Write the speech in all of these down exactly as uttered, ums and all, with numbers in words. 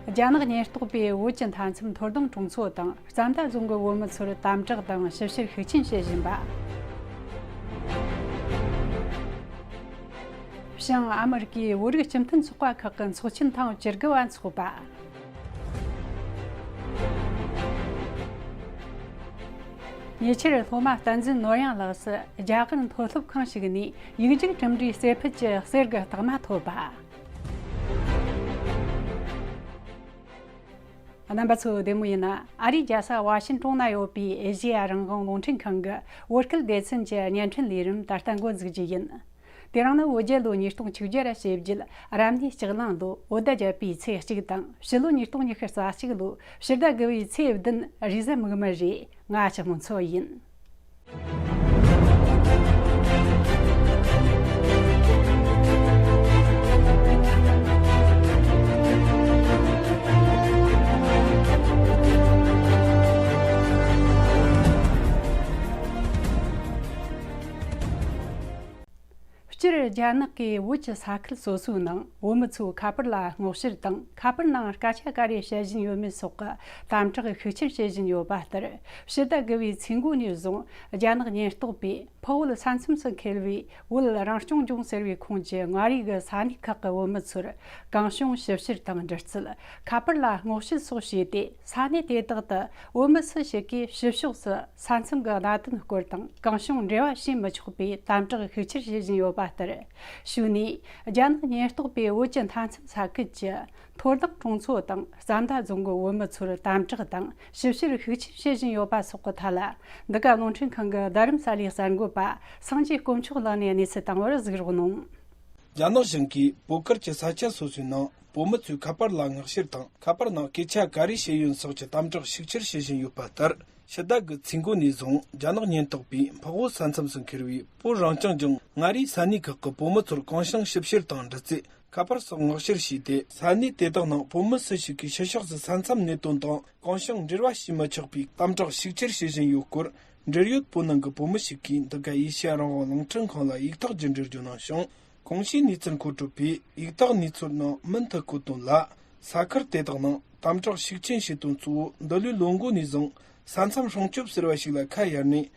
རྒྱ་ནག་ཉེན་རྟོག་པས་བོད་ཀྱི་མཐའ་མཚམས་མཐོ་སྒང་གྲོང་ཚོ་དང་རྩ་མདའ་རྫོང་གི་བོད་མི་ཚོར་དམ་དྲག་དང་ཞིབ་བཤེར་ཤུགས་ཆེན་བྱེད་བཞིན་པ། བྱང་ཨ་མི་རི་ཀའི་བོད་རིགས་སྤྱི་མཐུན་ཚོགས་པ་ཁག་གི་ཚོགས་ཆེན་ཐེངས་བཅུ་དགུ་བ་འཚོགས་པ། ཉེ་ཆར་སློབ་མ་བསྟན་འཛིན་ནོར་གཡང་ལགས་སུ་རྒྱ་གར་མཐོ་སློབ་ཁང་ཞིག་ནས་ཡིག་རྒྱུགས་གྲུབ་འབྲས་རྩེ་ཕུད་ཀྱི་གསེར་གྱི་རྟགས་མ་ཐོབ་པ། རྣམ་པ་ཚོ་བདེ་མོ་ཡིན་ན། ཨ་རིའི་རྒྱལ་ས་ཝ་ཤིན་ཀྲོང་ན་ཡོད་པའི་ཨེ་ཤེ་ཡ་རང་དབང་རླུང་འཕྲིན་ཁང་གི་བོད་སྐད་སྡེ་ཚན་གྱི་བརྙན་འཕྲིན་ལས་རིམ་ད་ལྟ་འགོ་འཛུགས་རྒྱུ་ཡིན། དེ་རིང་ནི་བོད་རྒྱལ་ལོ་ཉིས་སྟོང་བཅུ་བརྒྱ་ར་བྱེད་བརྒྱད། རབ་གནས་ལྕགས་གླང་ལོ་བོད་ཟླ་བརྒྱད་པའི་ཚེས་གཅིག་དང་ཕྱི་ལོ་ཉིས་སྟོང་ཉི་ཤུ་རྩ་གཅིག་ལོ་ཕྱི་ཟླ་དགུ་བའི་ཚེས་བདུན་རེས་གཟའ་མིག་དམར་རེད། ང་ཞག་མོ་མཚོ་ཡིན། སྤྱིར་རྒྱ་ནག་གིས་བོད་ཀྱི་ས་ཁུལ་སོ་སོའི་ནང་བོད་མི་ཚོའི་ཁ་པར་ལ་སྔོག་བཤེར་དང་། ཁ་པར་ནང་སྐད་ཆ་ག་རེ་བཤད་བཞིན་ཡོད་མེད་སོགས་ཀྱི་དམ་དྲག་ཤུགས་ཆེར་བྱེད་བཞིན་ཡོད་པ་ལྟར། ཕྱི་ཟླ་དགུ་བའི་ཚེས་མགོ་ནས་བཟུང་རྒྱ་ནག་ཉེན་རྟོག་པས་འཕགས་བོད་ས་མཚམས་སུ་འཁེལ་བའི་བོད་རང་སྐྱོང་ལྗོངས་ཟེར་བའི་ཁོངས་ཀྱི་མངའ་རིས་ཀྱི་ས་གནས་ཁག་གི་བོད་མི་ཚོར་གང་བྱུང་ཞིབ་བཤེར་དང་འདྲི་རྩད། ཁ་པར་ལ་སྔོག་བཤེར་སོགས་བྱས་ཏེ། ས་གནས་དེ་དག་ཏུ་བོད་མི་སུ་ཞིག་གིས་ཕྱི་ཕྱོགས་སུ་ས་མཚམས་ཀྱི་གནད་དོན་སྐོར་དང་གང་བྱུང་འབྲེལ་བ་བྱེད་མི་ཆོག་པའི་དམ་དྲག་ཤུགས་ཆེར་བྱེད་བཞིན་ཡོད་པ་ལྟར། ཕྱི་ནས་རྒྱ་ནག་ཉེན་རྟོག་པས་བོད་ཀྱི་མཐའ་མཚམས་ས་ཁུལ་གྱི་མཐོ་སྒང་གྲོང་ཚོ་དང་རྩ་མདའ་རྫོང་གི་བོད་མི་ཚོར་དམ་དྲག་དང་ཞིབ་བཤེར་ཤུགས་ཆེར་བྱེད་བཞིན་ཡོད་པ་སོགས་ཀྱི་ཐད་ལ། འདི་ག་རླུང་འཕྲིན་ཁང་གི་རྡ་རམ་ས་ལའི་གསར་འགོད་པ་སངས་རྒྱས་དཀོན་མཆོག་ལགས་ནས་གནས་ཚུལ་བཏང་བར་གཟིགས་རོགས་གནང་། རྒྱ་ནག་གཞུང་གིས་བོད་ཁུལ་གྱི་ས་ཆ་སོ་སོའི་ནང་བོད་མི་ཚོའི་ཁ་པར་ལ་སྔོག་བཤེར་དང་། ཁ་པར་ནང་སྐད་ཆ་ག་རེ་བཤད་ཡོད་སོགས་ཀྱི་དམ་དྲག་ཤུགས་ཆེར་བྱེད་བཞིན་ཡོད་པ་ལྟར། ཕྱི་ཟླ་དགུ་ཚེས་མགོ་ནས་བཟུང་རྒྱ་ནག་ཉེན་རྟོག་པས་འཕགས་བོད་ས་མཚམས་སུ་འཁེལ་བའི་བོད་རང་སྐྱོང་ལྗོངས་མངའ་རིས་ས་གནས་ཁག་གི་བོད་མི་ཚོར་གང་བྱུང་ཞིབ་བཤེར་དང་འདྲི་རྩད། ཁ་པར་སོགས་སྔོག་བཤེར་བྱས་ཏེ། ས་གནས་དེ་དག་ནང་བོད་མི་སུ་ཞིག་གིས་ཕྱི་ཕྱོགས་སུ་ས་མཚམས་གནད་དོན་དང་གང་བྱུང་འབྲེལ་བ་བྱེད་མི་ཆོག་པའི་དམ་དྲག་ཤུགས་ཆེར་བྱེད་བཞིན་ཡོད་སྐོར། འབྲེལ་ཡོད་བོད་ནང་གི་བོད་མི་ཞིག་གིས་འདི་ག་ཨེ་ཤེ་ཡ་རང་དབང་རླུང་འཕྲིན་ཁང་ལ་ཡིག་ཐོག་བརྒྱུད་འབྲེལ་བརྗོད་གནང་ཞིང་། གོང་ཞུས་གནས་ཚུལ་མཁོ་སྤྲོད་པས་ཡིག་ཐོག་གནས་ཚུལ་ནང་མུ་མཐུད་བཀོད་དོན་ལ། ས་ཁུལ་དེ་དག་ནང་དམ་དྲག་ཤུགས་ཆེན་བྱེད་དོན་གཙོ་བོ་འདི་ལོའི་ལོ་འགོ་ནས་བཟུང་ས་མཚམས་སྲུང་སྐྱོབ་ཟེར་བ་ཞིག་ལ་ཁ་གཡར་ནས།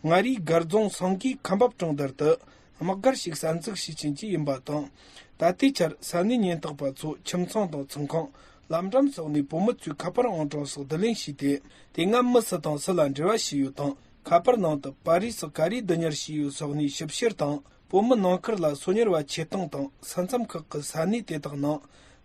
མངའ་རིས་སྒར་རྫོང་སེང་གེའི་ཁ་འབབ་གྲོང་རྡལ་དུ་དམག་སྒར་ཞིག་གསར་འཛུགས་བྱེད་ཀྱིན་གྱི་ཡིན་པ་དང་། ད་ལྟའི་ཆར་ས་གནས་ཉེན་རྟོག་པ་ཚོ་ཁྱིམ་ཚང་དང་ཚོང་ཁང་། ལམ་འགྲམ་སོགས་ནས་བོད་མི་ཚོའི་ཁ་པར་ཨང་གྲངས་སོགས་བསྡུ་ལེན་བྱས་ཏེ། དེ་སྔ་མི་སུ་དང་སུ་ལ་འབྲེལ་བ་བྱས་ཡོད་དང་། ཁ་པར་ནང་དུ་པར་རིས་སོགས་ག་རེ་བསྡུ་ཉར་བྱས་ཡོད་སོགས་ནས་ཞིབ་བཤེར་དང་། བོད་མི་ནང་ཁུལ་ལ་སོ་ཉར་བ་ཆེད་གཏོང་དང་། ས་མཚམས་ཁག་གི་ས་གནས་དེ་དག་ནང་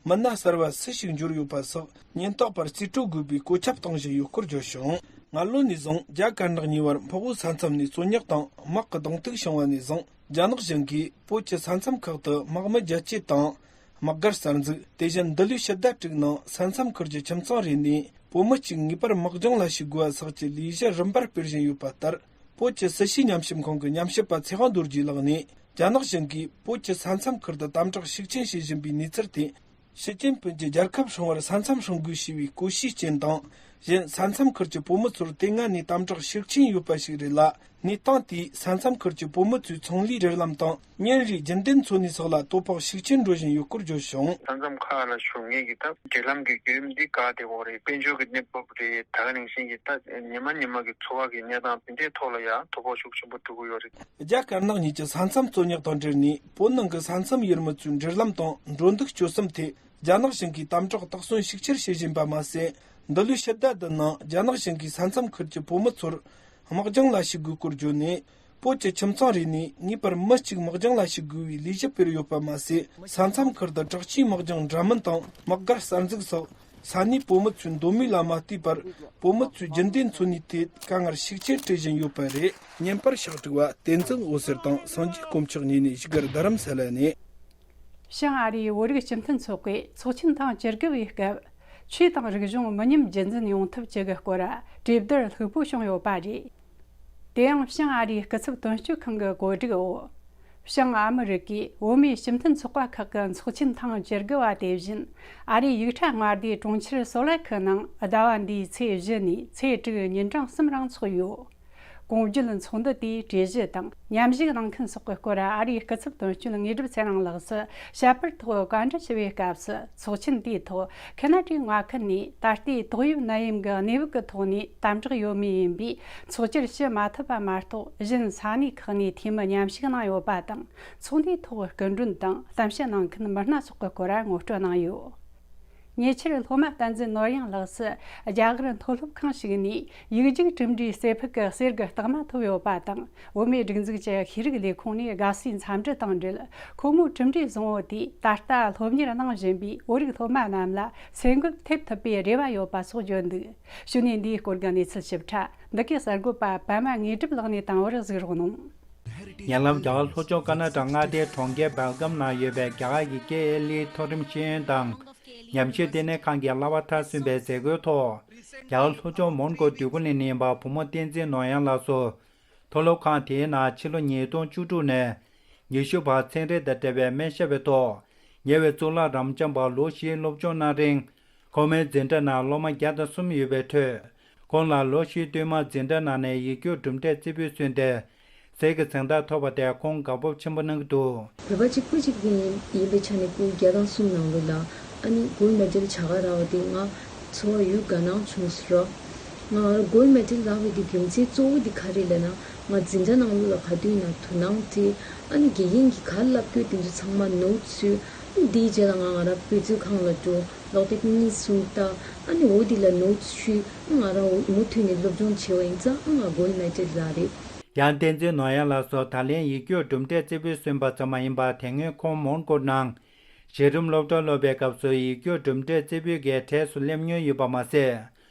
མི་སྣ་གསར་བ་སུ་ཞིག་འབྱོར་ཡོད་པ་སོགས་ཉེན་རྟོག་པར་རྩིས་སྤྲོད་དགོས་པའི་བཀོད་ཁྱབ་གཏོང་བཞིན་ཡོད་སྐོར་བརྗོད་བྱུང་། སྔ་ལོ་ནས་བཟུང་རྒྱ་དཀར་ནག་གཉིས་བར་འཕགས་བོད་ས་མཚམས་ནས་རྩོད་རྙོག་དང་དམག་གི་གདོང་ཐུག་བྱུང་བ་ནས་བཟུང་། རྒྱ་ནག་གཞུང་གིས་བོད་ཀྱི་ས་མཚམས་ཁག་ཏུ་དམག་མི་རྒྱ་སྐྱེད་དང་། དམག་སྒར་གསར་འཛུགས། དེ་བཞིན་འདི་ལོའི་ཕྱི་ཟླ་དྲུག་ནང་ས་མཚམས་ཁུལ་གྱི་ཁྱིམ་ཚང་རེ་ནས་བོད་མི་གཅིག་ངེས་པར་དམག་སྦྱོང་ལ་ཞུགས་དགོས་པ་སོགས་ཀྱི་ལས་གཞི་རིམ་པར་སྤེལ་བཞིན་ཡོད་པ་ལྟར། བོད་ཀྱི་སྲིད་བྱུས་ཉམས་ཞིབ་ཁང་གི་ཉམས་ཞིབ་པ་ཚེ་དབང་རྡོ་རྗེའི་ལག་ནས། རྒྱ་ནག་གཞུང་གིས་བོད་ཀྱི་ས་མཚམས་ཁུལ་དུ་དམ་དྲག་ཤུགས་ཆེན་བྱེད་བཞིན་པའི་གནས་ཚུལ་དེ། ཞི་ཅིན་ཕིན་གྱིས་རྒྱལ་ཁབ་སྲུང་བར་ས་མཚམས་སྲུང་དགོས་ཞེས་པའི་གོ་གཤིས་ཅན་དང་། གཞན་ས་མཚམས་ཁུལ་གྱི་བོད་མི་ཚོར་དེ་སྔ་ནས་དམ་དྲག་ཤུགས་ཆེན་ཡོད་པ་ཞིག་རེད་ལ། གནས་སྟངས་དེས་ས་མཚམས་ཁུལ་གྱི་བོད་མི་ཚོའི་ཚོང་ལས་འབྲེལ་ལམ་དང་། ཉིན་རེའི་རྒྱུན་ལྡན་འཚོ་གནས་སོགས་ལ་དོ་ཕོག་ཤུགས་ཆེན་འགྲོ་བཞིན་ཡོད་སྐོར་བརྗོད་བྱུང་། ས་མཚམས་ཁག་ལ་བཞུགས་མཁན་གྱི་ད་འབྲེལ་ལམ་གྱི་བརྒྱུད་རིམ་འདི་བཀག་བསྡད་ཡོད་རེད། དཔལ་འབྱོར་གྱི་གནས་བབ་རེད། ད་ག་ནང་བཞིན་གྱི་ད་ཉི་མ་ཉི་མ་གི་འཚོ་བ་གི་གནས་སྟངས་དེ་འདྲའི་ཐོག་ལ་ཡང་དོ་ཕོག་ཤུགས་ཆེན་པོ་འགྲོ་གི་ཡོད་རེད། རྒྱ་དཀར་ནག་གཉིས་ཀྱི་ས་མཚམས་རྩོད་རྙོག་དང་འབྲེལ་ནས། བོད་ནང་གི་ས་མཚམས་ཡུལ་མི་ཚོའི་འབྲེལ་ལམ་དང་འགྲོ་འདུག་སྤྱོད་གསུམ་ཐད། རྒྱ་ནག་གཞུང་གིས་དམ་དྲག་དོགས་ཟོན་ཤུགས་ཆེར་བྱེད་བཞིན་པ་མ་ཟད། འདི་ལོའི་ཕྱི་ཟླ་བདུན་ནང་རྒྱ་ནག་གཞུང་གིས་ས་མཚམས་ཁུལ་གྱི་བོད་མི་ཚོར་དམག་སྦྱོང་ལ་ཞུགས་དགོས་སྐོར་བརྗོད་ནས། བོད་ཀྱི་ཁྱིམ་ཚང་རེ་ནས་ངེས་པར་མི་གཅིག་དམག་སྦྱོང་ལ་ཞུགས་དགོས་པའི་ལས་གཞི་སྤེལ་ཡོད་པ་མ་ཟད། ས་མཚམས་ཁུལ་དུ་དྲག་ཆས་དམག་སྦྱོང་འདྲ་མིན་དང་དམག་སྒར་གསར་འཛུགས་སོགས། ས་གནས་བོད་མི་ཚོའི་འདོད་མོས་ལ་མ་ལྟོས་པར། བོད་མི་ཚོའི་རྒྱུན་ལྡན་འཚོ་གནས་ཐད་དཀའ་ངལ་ཤུགས་ཆེར་འཕྲད་བཞིན་ཡོད་པ་རེད། བརྙན་པར་ཕྱག་དྲུག་པ་བསྟན་འཛིན་འོད་ཟེར་དང་སངས་རྒྱས་དཀོན་མཆོག་གཉིས་ནས་བཞུགས་སྒར་རྡ་རམ་ས་ལ་ནས། བྱང་ཨ་རིའི་བོད་རིགས་སྤྱི་མཐུན་ཚོགས་པས་ཚོགས་ཆེན་ཐེངས་བཅུ་དགུ་པའི་སྐབས། ཆོས་དང་རིག་གཞུང་མི་ཉམས་རྒྱུན་འཛིན་ཡོང་ཐབས་བཅས་ཀྱི་སྐོར་གྲོས་བསྡུར་ལྷུག་པོ་བྱུང་ཡོད་པ་རེད། དེ་ཡང་བྱང་ཨ་རིའི་སྐུ་ཚབ་དོན་གཅོད་ཁང་གི་གོ་སྒྲིག་འོག་བྱང་ཨ་མི་རི་ཀའི་བོད་མིའི་སྤྱི་མཐུན་ཚོགས་པ་ཁག་གི་ཚོགས་ཆེན་ཐེངས་བཅུ་དགུ་པ་དེ་བཞིན་ཨ་རིའི་ཡིག་ཁྲ་མངའ་སྡེའི་གྲོང་ཁྱེར་སོ་ལ་ཁི་ནང་ཟླ་བ་འདིའི་ཚེས་བཞི་ནས་ཚེས་དྲུག་ཉིན་གྲངས་གསུམ་རིང་འཚོགས་ཡོད། གོང་བརྗོད་ཚོགས་འདུ་དེའི་གྲོས་གཞི་དང་མཉམ་ཞུགས་གནང་མཁན་སོགས་ཀྱི་སྐོར། ཨ་རིའི་སྐུ་ཚབ་དོན་གཅོད་དངོས་གྲུབ་ཚེ་རིང་ལགས་སུ་བཤད་པར་ཐོག་བཀའ་འདྲི་ཞུ་བའི་སྐབས་སུ། ཚོགས་ཆེན་དེའི་ཐོག་ཁེ་ན་ཌའི་མངའ་ཁུལ་ནས་ད་ལྟའི་ཏོག་དབྱིབས་ནད་ཡམས་ཀྱི་གནས་བབ་ཀྱི་ཐོག་ནས་དམ་དྲག་ཡོད་མུས་ཡིན་པས། ཚོགས་བཅར་ཞུ་མ་ཐུབ་པ་མ་གཏོགས། གཞན་ས་གནས་ཁག་ནས་འཐུས་མི་མཉམ་ཞུགས་གནང་ཡོད་པ་དང་། ཚོགས་འདུའི་ཐོག་སྐུ་མགྲོན་དང་གཏམ་བཤད་གནང་མཁན་མི་སྣ་སོགས་ཀྱི་སྐོར་ངོ་སྤྲོད་གནང་ཡོད། ཉེ་ཆར། སློབ་མ་བསྟན་འཛིན་ནོར་གཡང་ལགས་སུ་རྒྱ་གར་མཐོ་སློབ་ཁང་ཞིག་ནས་ཡིག་རྒྱུགས་གྲུབ་འབྲས་གསལ་ཕུད་ཀྱི་གསེར་གྱི་རྟགས་མ་ཐོབ་ཡོད་པ་དང་། བོད་མིའི་སྒྲིག་འཛུགས་ཀྱི་ཤེས་རིག་ལས་ཁུངས་ནས་དགའ་བསུའི་འཚམས་འདྲི་དང་འབྲེལ། ཁོ་མོའི་གྲུབ་འབྲས་བཟང་བོ་དེས་ད་ལྟ་སློབ་གཉེར་གནང་བཞིན་པའི་བོད་རིགས་སློབ་མ་རྣམས་ལ་སེམས་འགུལ་ཐེབས་ཐུབ་པའི་རེ་བ་ཡོད་པ་སོགས་བརྗོད་འདུག། གཞུག་ནས་འདིའི་སྐོར་གྱི་གནས་ཚུལ་ཞིབ་ཕྲ་འདི་གའི་གསར་འགོད་པ་པད་མ་དངོས་གྲུབ་ལགས་ནས་དང་བར་གཟིགས་རོགས་གནང་། ཉེ་ལམ་རྒྱ་གར་ལྷོ་ཕྱོགས་ཀར་ན་ཊ་ཀ་མངའ་སྡེའི་གྲོང་ཁྱེར་སྦེལ་གྷམ་ནང་ཡོད་པའི་རྒྱ་གར་གྱི་ཀེ་ཨེལ་ཨི་མཐོ་རིམ་ཤེས་ཡོན་དང་ཉམས་ཞིབ་ལྟེ་གནས་ཁང་གི་གླ་བ་མཐར་སོན་པའི་མཛད་སྒོའི་ཐོག་རྒྱ་གར་ལྷོ་ཕྱོགས་མོན་གྷོ་འདོད་རྒུ་གླིང་ནས་ཡིན་པ་བུ་མོ་བསྟན་འཛིན་ནོར་གཡང་ལགས་སུ། མཐོ་སློབ་ཁང་དེའི་ནང་ཕྱི་ལོ་ཉིས་སྟོང་བཅུ་དྲུག་ནས་ཉི་ཤུ་བར་ཚན་རིག་དང་འབྲེལ་བའི་སྨན་ཞབས་པའི་ཐོག་ཉེ་བའི་གཙུག་ལག་རབ་འབྱམས་པ་ལོ་བཞིའི་སློབ་སྦྱོང་གནང་རིང་། ཁོ་མོའི་འཛིན་གྲྭ་ནང་སློབ་མ་བརྒྱ་དང་གསུམ་ཡོད་པའི་ཁྲོད། ཁོང་ལ་ལོ་བཞིའི་སྟོད་མར་འཛིན་གྲྭ་ནང་ནས་ཡིག་རྒྱུགས་གྲུབ་འབྲས་རྩེ་ཕུད་སོན་ཏེ། གཟེར་གྱི་གཟེངས་རྟགས་ཐོབ་པ་དེ་ཁོང་དགའ་སྤོབས་ཆེན་པོ་གནང་གི་འདུག། བོད་པ་གཅིག་པུ་གཅིག་ཡིན་ཡིན་པའི་ཆ་ནས་སྐུ་བརྒྱ་དང་གསུམ་ནང་ལོ་ལ་ཨ་ནི་གོལ་མེ་ཌལ་བྱ་དགའ་རག་པ་དེ་ང་ཚོར་ཡུལ་དགའ་སྣང་བྱུང་ཟེར་རོ། ང་གོལ་མེ་ཌལ་རག་པའི་དེ་རྒྱུ་མཚན་གཙོ་བོ་དེ་ག་རེ་ལབ་ན། ང་འཛིན་གྲྭ་ནང་ལོ་ལ་ག་དུས་ཡིན་ན་དོ་སྣང་བྱེད། ཨ་ནི་དགེ་རྒན་གྱིས་ག་ལབ་དགོས་དེ་ཚོ་ཚང་མ་ནོ་ཊི་སི་ཚུད། ཨ་ནི་དེའི་རྗེས་ལ་ང་ང་རང་དཔེ་མཛོད་ཁང་ལ་འགྲོ། ཀློག་དེབ་གཉིས་གསུམ་ལྟ། ཨ་ནི་འོ་དེ་ལ་ནོ་ཊི་སི་བཤུས། ཨ་ང་རང་འོ་མུ་མཐུད་ནས་སློབ་སྦྱོང་བྱེད་པ་ཡིན་ཙང་ཨ་ང་གོལ་མེ་ཌལ་རག་རེད། ཡང་བསྟན་འཛིན་ནོར་གཡང་ལགས་སུ་ད་ལན་ཡིག་རྒྱུགས་གྲུབ་འབྲས་རྩེ་ཕུད་སོན་པ་ཙམ་མ་ཡིན་པར། དེ་སྔོན་ཁོང་མོན་གྷོ་ནང་གཞི་རིམ་སློབ་གྲྭ་སློབ་པའི་སྐབས་སུ་ཡིག་རྒྱུགས་གྲུབ་འབྲས་རྩེ་ཕུད་ཀྱི་གྲས་སུ་སླེབས་མྱོང་ཡོད་པ་མ་ཟད།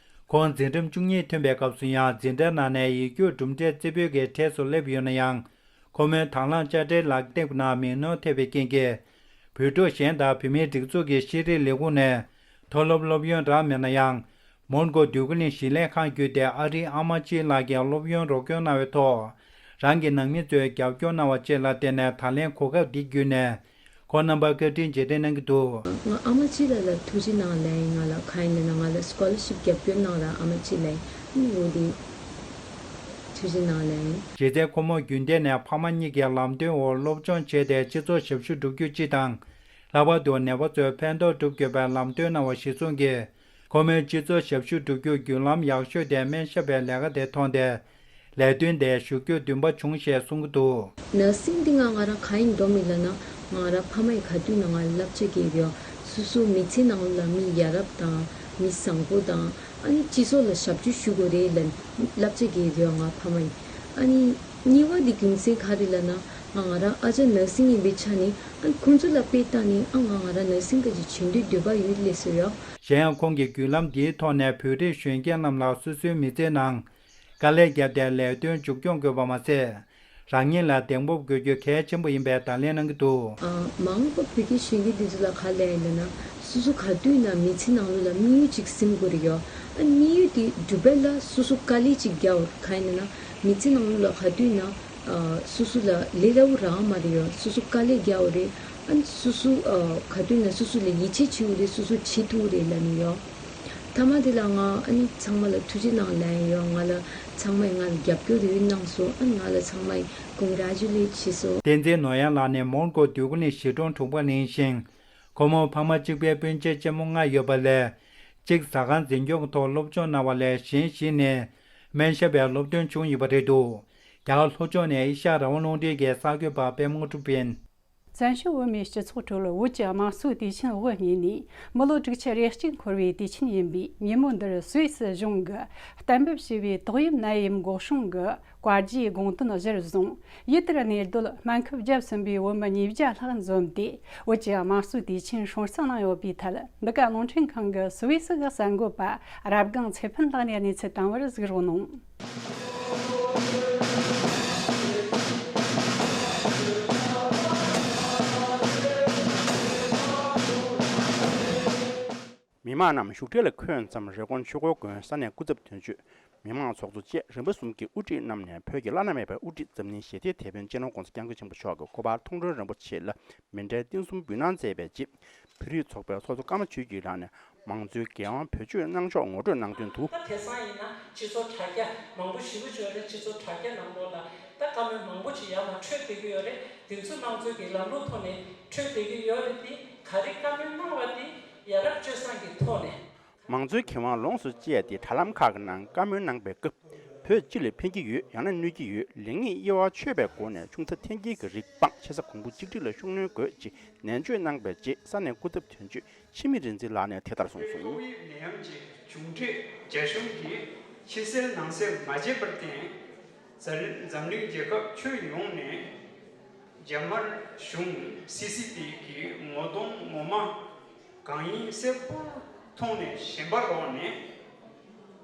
ཁོང་འཛིན་རིམ་བཅུ་གཉིས་ཐོན་པའི་སྐབས་སུ་ཡང་འཛིན་གྲྭ་ནང་ནས་ཡིག་རྒྱུགས་གྲུབ་འབྲས་རྩེ་ཕུད་ཀྱི་གྲས་སུ་སླེབས་ཡོད་ན་ཡང་། ཁོ་མོའི་དང་བླངས་དཔྱ་ཁྲལ་ལག་དེབ་ནང་མིང་ནོར་ཐེབས་པའི་རྐྱེན་གྱིས། བོད་ཕྲུག་གཞན་དང་བོད་མིའི་སྒྲིག་འཛུགས་ཀྱི་ཤེས་རིག་ལས་ཁུངས་ནས་མཐོ་སློབ་སློབ་ཡོན་རག་མེད་ན་ཡང་། མོན་གྷོ་འདོད་རྒུ་གླིང་གཞིས་ལས་ཁང་བརྒྱུད་དེ་ཨ་རིའི་ཨ་མ་ཅི་ལགས་ཀྱིས་སློབ་ཡོན་རོགས་སྐྱོར་གནང་བའི་ཐོག་རང་གི་ནང་མི་ཚོས་རྒྱབ་སྐྱོར་གནང་བ་བཅས་ལ་བརྟེན་ནས། ད་ལན་གོ་སྐབས་འདི་བརྒྱུད་ནས། ཁོང་རྣམ་པར་བཀའ་དྲིན་རྗེས་དྲན་གནང་གི་འདུག། ང་ཨ་མ་ཅི་ལགས་ལ་ཐུགས་རྗེ་གནང་ལན། ང་ལ་གང་ཡིན་ལབ་ན་ང་ལ་སི་ཀོ་ལར་ཤིབ་རྒྱབ་སྐྱོར་གནང་ར་ཨ་མ་ཅི་ལགས་ནི་འོ་དེ་ཐུགས་རྗེ་གནང་ལན། རྗེས་མའི་ཁོ་མོ་རྒྱུན་གཏན་ནས་ཕ་མ་གཉིས་ཀྱི་ལམ་སྟོན་འོག་སློབ་སྦྱོང་བྱས་ཏེ་སྤྱི་ཚོགས་ཞབས་ཞུ་བསྒྲུབ་རྒྱུ་སྤྱི་དང་། ལྷག་པར་དུ་ནད་པ་ཚོར་ཕན་ཐོགས་སྒྲུབ་དགོས་པའི་ལམ་སྟོན་གནང་བ་གཞིར་བཟུང་གིས། ཁོ་མོའི་སྤྱི་ཚོགས་ཞབས་ཞུ་བསྒྲུབ་རྒྱུར་བརྒྱུད་ལམ་ཡག་ཤོས་དེ་སྨན་ཞབས་པའི་ལས་ཀ་དེ་མཐོང་སྟེ། ལས་དོན་དེར་ཞུགས་རྒྱུར་འདུན་པ་བྱུང་ཞེས་གསུང་གི་འདུག། ནར་སིང་འདི་ང་ང་རང་གང་ཡིན་འགྲོ་མི་ལབ་ན་ང་རང་ཕ་མ་ཡི་ག་དུས་ན་ང་བསླབ་བྱ་གི་ཡོད། སོ་སོ་མི་ཚེ་ནང་ལ་མི་ཡ་རབས་དང་མི་བཟང་པོ་དང་ཨ་ནི་སྤྱི་ཚོགས་ལ་ཞབས་ཞུ་ཞུ་དགོས་རེད་ལབ་བསླབ་བྱ་གི་ཡོད་ང་ཕ་མ་ཡི། ཨ་ནི་གཉིས་པ་འདི་རྒྱུ་མཚན་ག་རེ་ལབ་ན་ང་ང་རང་ཨ་ཅག་ནར་སིང་ཡིན་པའི་ཆ་ནས་ཨ་ཁོང་ཚོ་ལ་དཔེ་བལྟས་ནས་ཨ་ང་ང་རང་ནར་སིང་ག་ཅིག་བྱེད་འདོད་འདོད་པ་ཡོད་ལས་སོ་ཡོད། གཞན་ཡང་ཁོང་གིས་བརྒྱུད་ལམ་འདིའི་ཐོག་ནས་བོད་རིགས་གཞོན་སྐྱེས་རྣམས་ལ་སོ་སོའི་མི་ཚེའི་ནང་དཀའ་ལས་བརྒྱབ་སྟེ་ལས་དོན་མཇུག་སྐྱོང་དགོས་པ་མ་ཟད། རང་ཉིད་ལ་གདེང་སྤོབས་དགོས་རྒྱུ་གལ་ཆེན་པོ་ཡིན་པའི་བརྡ་ལན་གནང་གི་འདུག། ཨ། མ་འོངས་པ་བོད་ཀྱི་གཞོན་སྐྱེས་འདི་ཚོ་ལ་ག་ལབ་ཡིན་ལབ་ན། སོ་སོ་ག་དུས་ན་མི་ཚེ་ནང་ལོགས་ལ་དམིགས་ཡུལ་ཅིག་ཟིན་དགོས་རེད་ཡོད། ཨ་དམིགས་ཡུལ་དེ་འགྲུབ་པ་ལ་སོ་སོ་དཀའ་ལས་ཅིག་རྒྱག་དགོས་རེད། གང་ཡིན་ན་མི་ཚེ་ནང་ལོགས་ལ་ག་དུས་ན་ཨ་སོ་སོ་ལ་ལས་སླ་པོ་རག་མ་རེད་ཡོད། སོ་སོ་དཀའ་ལས་རྒྱག་དགོས་རེད། ཨ་སོ་སོ་ཨ་ག་དུས་ན་སོ་སོ་ལ་ཡིད་ཆེས་བྱེད་དགོས་རེད། སོ་སོ་བྱེད་ཐུབ་རེད་ལབ་ནས་ཡོད། མཐའ་མ་དེ་ལ་ང་ཨ་ནི་ཚང་མ་ལ་ཐུགས་རྗེ་གནང་ལབ་ཡོད། ང་ལ་ཚང་མས་ང་ལ་རྒྱབ་སྐྱོར་ཡོད་གནང་སོང་། ཨ་ནི་ང་ལ་ཚང་མས་ཀོང་གྷ་རེ་ཅུ་ལེ་ཊི་བྱས་སོང་། བསྟན་འཛིན་ནོར་གཡང་ལགས་ནི་མོན་གྷོ་འདོད་རྒུ་གླིང་གཞིས་གྲོང་དྲུག་པ་ཡིན་ཞིང་། ཁོ་མོ་ཕ་མ་གཅིག་པའི་སྤུན་མཆེད་ཆེན་མོ་ལྔ་ཡོད་པ་ལས། གཅིག་ཟ་ཁང་འཛིན་སྐྱོང་གི་ཐོག་སློབ་སྦྱོང་གནང་བ་ལས་གཞན་བཞི་ནི་སྨན་ཞབས་པའི་སློབ་ཐོན་བྱུང་ཡོད་པ་རེད་འདུག། རྒྱ་གར་ལྷོ་ཕྱོགས་ནས་ཨེ་ཤ་ཡ་རང་དབང་རླུང་འཕྲིན་གྱི་གསར་འགོད་པ་པད་མ་དངོས་གྲུབ་ཡིན། བཙན་བྱོལ་བོད་མིའི་སྤྱི་ཚོགས་ཁྲོད་བོད་ཀྱི་དམངས་གཙོའི་དུས་ཆེན་དབུ་བརྙེས་ནས་མི་ལོ་དྲུག་ཅུ་རེ་གཅིག་འཁོར་བའི་དུས་ཆེན་ཡིན་པའི་ཉིན་མོ་འདིར་སུད་སི་གཞུང་གིས་གཏན་འབེབས་བྱས་པའི་ཏོག་དབྱིབས་ནད་ཡམས་འགོག་སྲུང་གི་བཀའ་རྒྱའི་དགོངས་དོན་གཞིར་བཟུང་། ཡུལ་དེར་གནས་སྡོད་སྨན་ཁབ་བརྒྱབ་ཟིན་པའི་བོད་མི་ཉིས་བརྒྱ་ལྷག་འཛོམས་ཏེ། བོད་ཀྱི་དམངས་གཙོའི་དུས་ཆེན་སྲུང་བརྩི་གནང་ཡོད་པའི་ཐད། འདི་ག་རླུང་འཕྲིན་ཁང་གི་སུད་སི་གི་གསར་འགོད་པ་རབ་སྒང་ཚེ་ཕུན་ལགས་ནས་གནས་ཚུལ་བཏང་བར་གཟིགས་རོགས་གནང་། མི་མང་རྣམས་བཞུགས་གྲལ་ལ་འཁོད་མཚམས། རི་ཀོན་ཆོས་འཁོར་དགོན་ས་གནས་སྐུ་ཚབ་དོན་གཅོད། མི་མང་ཚོགས་གཙོ་བཅས་རིམ་པ་གསུམ་གྱི་དབུ་ཁྲིད་རྣམས་ནས་བོད་ཀྱི་བླ་ན་མེད་པའི་དབུ་ཁྲིད་འཛམ་གླིང་ཞི་བདེའི་དེད་དཔོན་སྤྱི་ནོར་༧གོང་ས་༧སྐྱབས་མགོན་ཆེན་པོ་མཆོག་གི་སྐུ་པར་མཐོང་གྲོལ་རིན་པོ་ཆེ་ལ་མཎྜལ་རྟེན་གསུམ་འབུལ་གནང་མཛད་པའི་རྗེས། བོད་རིགས་ཚོགས་པའི་ཚོགས་གཙོ་ཀརྨ་ཆོས་སྐྱིད་ལགས་ནས་ མང་གཙོའི་འགན་དབང་བེད་སྤྱོད་གནང་ཕྱོགས་ངོ་སྤྲོད་གནང་དོན་དུ། ད་དེང་སང་ཡིན་ན་སྤྱི་ཚོགས་དྲ་རྒྱ་མང་པོ་ཞེ་པོ་ཅིག་ཡོད་རེད། སྤྱི་ཚོགས་དྲ་རྒྱ་ནང་ལོགས་ལ་ད་བཀའ་མོལ་མང་པོ་ཅིག་ཡར་མར་འཕྲོད་བསྡད་ཀྱི་ཡོད་རེད། དེ་ཚོ་དམངས་གཙོའི་གི་ལམ་ལུགས་ཐོག་ནས་འཕྲོད་བསྡད་ཀྱི་ཡོད་རེད་དེ། ག་རེ་བཀའ་མོལ་གནང་བ་དེ་ཡ་རབས་སྤྱོད་བཟང་གི་ཐོག་ནས། མང་གཙོའི་ཁེ་དབང་ལོངས་སུ་སྤྱད་དེ་དྲ་ལམ་ཁག་གི་ནང་བཀའ་མོལ་གནང་པའི་སྐབས། བོད་སྤྱི་ལ་ཕན་གྱི་ཡོད། ཡང་ན་གནོད་ཀྱི་ཡོད། ལེགས་ཉེས་དབྱེ་བ་ཆོད་པའི་སྒོ་ནས་ཆུང་མཐའ་འཐེན་འཁྱེར་གྱི་རིགས་སྤངས། ཆེ་ས་གོང་བུ་གཅིག་སྒྲིལ་ལ་ཤུགས་སྣོན་དགོས་ཅེས་ནན་བརྗོད་གནང་པའི་རྗེས། ས་གནས་སྐུ་ཚབ་དོན་གཅོད་འཆི་མེད་རིག་འཛིན་ལགས་ནས་དེ་ལྟར་གསུངས་སོང་། ཀོ་བིཌ་ནད་ཡམས་ཀྱི་མཇུག་འབྲས་རྒྱ་གཞུང་གིས་ཕྱི་གསལ་ནང་གསལ་མ་བྱས་པར་བརྟེན། འཛམ་གླིང་རྒྱལ་ཁབ་ཁྱོན་ཡོངས་ནས་རྒྱ་དམར་གཞུང་སི་སི་པི་གི་ངོ་གདོང་ངོ་མ་གང་ཡིན་གསལ་པོར་མཐོང་ནས་ཞེན་པ་ལོག་ནས།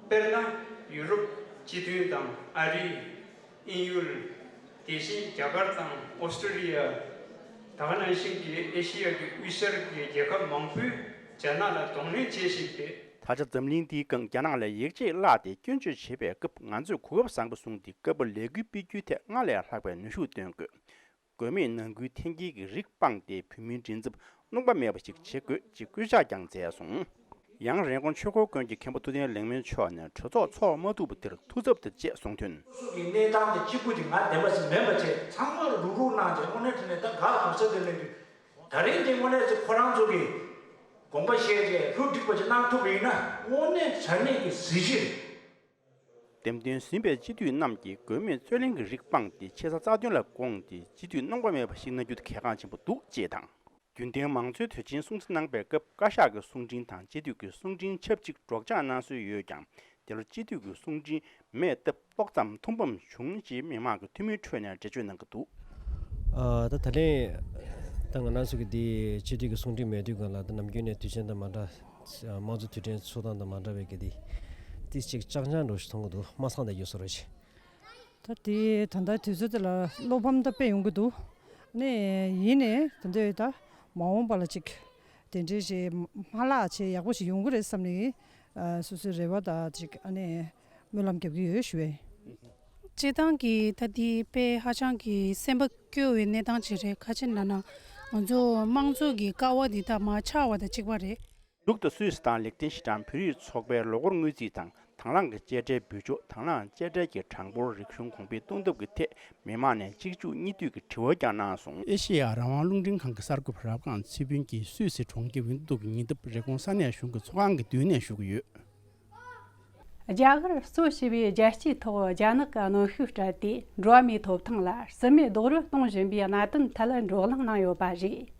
དཔེར་ན། ཡུ་རོབ་སྤྱི་མཐུན་དང་ཨ་རི། དབྱིན་ཡུལ། དེ་བཞིན་རྒྱ་གར་དང་ཨོ་སི་ཀྲི་ལི་ཡ། ད་ག་ནང་བཞིན་གྱི་ཨེ་ཤི་ཡ་གི་དབུས་ཤར་གྱི་རྒྱལ་ཁབ་མང་པོས་རྒྱ་ནག་ལ་གདོང་ལེན་བྱེད་བཞིན་པས། ད་ཆ་འཛམ་གླིང་འདིའི་སྒང་རྒྱ་ནག་ལ་ཡིད་ཆེས་བརླགས་ཏེ་སྐྱོན་བརྗོད་བྱེད་པའི་སྐབས། ང་ཚོས་གོ་སྐབས་བཟང་པོ་བཟུང་སྟེ་སྐབས་བབ་ལས་འགུལ་སྤེལ་རྒྱུའི་ཐད་སྔར་ལས་ལྷག་པའི་ནུས་ཤུགས་བཏོན་དགོས། དགོས་མེད་ནང་ཁུལ་འཐེན་འཁྱེར་གྱི་རིགས་སྤངས་ཏེ། བོད་མིའི་མགྲིན་ཚབ་སྣང་བ་མེད་པ་ཞིག་བྱེད་དགོས་ཅེས་སྐུལ་ལྕག་ཀྱང་མཛད་སོང་། ཡང་། རན་ཀོན་ཆོས་འཁོར་དགོན་གྱི་མཁན་པོ་ཐུབ་བསྟན་ལེགས་སྨོན་མཆོག་ནས་གྲོས་ཚོགས་འཚོགས་མ་ཐུབ་པ་དེར་ཐུགས་འཚབ་དེར་བཅས་གསུངས་དོན། སོ་སོ་གི་གནས་སྟངས་དེ་གཅིག་པུ་དེ་ང་བདེན་པ་ཞིག་མིན་པ་བྱས། ཚང་མར་རུག་རུག་གནང་བྱས། དངོས་གནས་དྲང་གནས་ད་དགའ་དགའ་ས་དེ་ལས་དུས། ད་རིང་དེ་དངོས་གནས་ཚེ་ཁོ་རང་ཚོ་གི་དགོངས་པ་བཞེས་བྱས་ལྷུ་སྒྲིག་པ་ཅིག་གནང་ཐུབ་པ་ཡིན་ན། དངོས་གནས་དྲང་གནས་ཀྱི་གཟི་བརྗིད་རེད། འདེམས་ཐོན་ཟིན་པའི་སྤྱི་འཐུས་རྣམས་ཀྱིས་དགོས་མེད་རྩོད་གླེང་གི་རིགས་སྤངས་ཏེ། ཆེ་ས་རྩ་དོན་ལ་དགོངས་ཏེ། སྤྱི་འཐུས་གནོང་པ་མེད་པ་ཞིག་གནང་རྒྱུ་དེ་གལ་འགངས་ཆེན་པོ་འདུག་ཅེས་དང་། རྒྱུན་ལྡན་མང་གཙོའི་དུས་ཆེན་སྲུང་བརྩི་གནང་པའི་སྐབས། བཀའ་ཤག་གི་གསུང་འཕྲིན་དང་སྤྱི་འཐུས་ཀྱི་གསུང་འཕྲིན་ཆབས་ཅིག་སྒྲོག་སྦྱང་གནང་སྲོལ་ཡོད་ཀྱང་། དེ་ལོ་སྤྱི་འཐུས་ཀྱི་གསུང་འཕྲིན་མེད་སྟབས། ཏོག་ཙམ་ཐུགས་ཕམ་བྱུང་ཞེས་མི་མང་གི་འཐུས་མིའི་ཁྲོད་ནས་འགྲེལ་བརྗོད་གནང་གི་འདུག། ཨ། ད་ད་ལན་ད་ང་རང་ཚོ་གི་འདི་སྤྱི་འཐུས་ཀྱི་གསུང་འཕྲིན་མེད་དུས་སྒང་ལ། ད་ནམ་རྒྱུན་ནས་དུས་ཆེན་དང་མ་འདྲ། དམངས་གཙོ་དུས་དྲན་ཚོགས་སྟངས་དང་མ་འདྲ་བའི་གི་འདི་ཏིས་ཅིག་ཅག་ཅག་འགྲོ་ཞིག་མཐོང་གི་འདུག། མ་ཚང་བསྡད་རྒྱུ་བཟོ་འདྲ་ཞིག། ད་དེ་ད་ལྟ་དུས་ཚོད་དེ་ལ་བློ་ཕམ་ད་དཔེ་ཡོང་གི་འདུག། ནས་ཡིན་ནས་ད་འདོད་ད་མ་འོངས་པ་ལ་ཅིག་དེ་འདྲའི་ཞིག་མ་ལག་ཅིག་ཡག་པོ་ཞིག་ཡོང་གི་རེད་བསམ་ནས། ཨ། སོ་སོའི་རེ་བ་ད་ཅིག་ཨ་ནི་སྨོན་ལམ་རྒྱབ་ཀྱི་ཡོད་ཞུ་བས། སྤྱིར་བཏང་གི་ད་འདི་དཔེ་ཧ་ཅང་གི་སེམས་པ་སྐྱོ་བའི་གནས་སྟངས་ཅིག་རེད། ག་ཅི་ན་ན་ང་ཚོ་དམངས་གཙོ་གི་ཀ་བ་འདི་ད་མར་ཆག་པ་དང་གཅིག་པ་རེད། འབྲུག་དང་སུད་སི་དང་ལིག་ཏེན་ཤི་ཏན་བོད་རིགས་ཚོགས་པའི་ལོ་འཁོར་དངོས་རྩིས་དང་། དང་བླངས་ཀྱི་དཔྱ་ཁྲལ་འབུལ་ཕྱོགས། དང་བླངས་དཔྱ་ཁྲལ་གྱི་གྲངས་འབོར། རིག་གཞུང་གོང་འཕེལ་གཏོང་ཐབས་ཀྱི་ཐད་མི་མང་ནས་གཅིག་མཇུག་གཉིས་མཐུད་ཀྱི་དྲི་བ་ཀྱང་གནང་སོང་། ཨེ་ཤེ་ཡ་རང་དབང་རླུང་འཕྲིན་ཁང་གི་གསར་འགོད་པ་རབ་སྒང་ཚེ་ཕུན་གྱིས་སུད་སི་གྲོང་ཁྱེར་ཝིན་ཏུ་གི་ཉེ་འདབས་རི་ཀོན་ས་གནས་གཞུང་གི་ཚོགས་ཁང་གི་མདུན་ནས་ཞུ་གི་ཡོད། རྒྱ་གར་གཙོ་བྱས་པའི་རྒྱལ་སྤྱིའི་ཐོག་རྒྱ་ནག་གི་གནོན་ཤུགས་སྤྲད་དེ། འགྲོ་བ་མིའི་ཐོབ་ཐང་ལ་རྩིས་མེད་རྡོག་རོལ་གཏོང་བཞིན་པའི་གནད་དོན་ཐད་བགྲོ་གླེང་གནང་ཡོད་པ་རེད།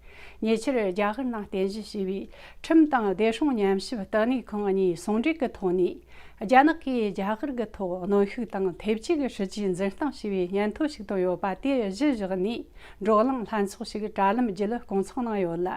ཉེ་ཆར་རྒྱ་གར་ནང་རྟེན་གཞི་བྱས་པའི་ཁྲིམས་དང་བདེ་སྲུང་ཉམས་ཞིབ་ལྟེ་གནས་ཁང་གཉིས་ཟུང་འབྲེལ་གྱི་ཐོག་ནས། རྒྱ་ནག་གིས་རྒྱ་གར་གྱི་ཐོག་གནོན་ཤུགས་དང་ཐེབས་ཇུས་ཀྱི་སྲིད་ཇུས་འཛིན་སྟངས་ཞེས་པའི་སྙན་ཐོ་ཞིག་བཏོན་ཡོད་པ་དེ་གཞི་བཞག་ནས། བགྲོ་གླེང་ལྷན་ཚོགས་ཤིག་དྲ་ལམ་བརྒྱུད་སྐོང་ཚོགས་གནང་ཡོད་ལ།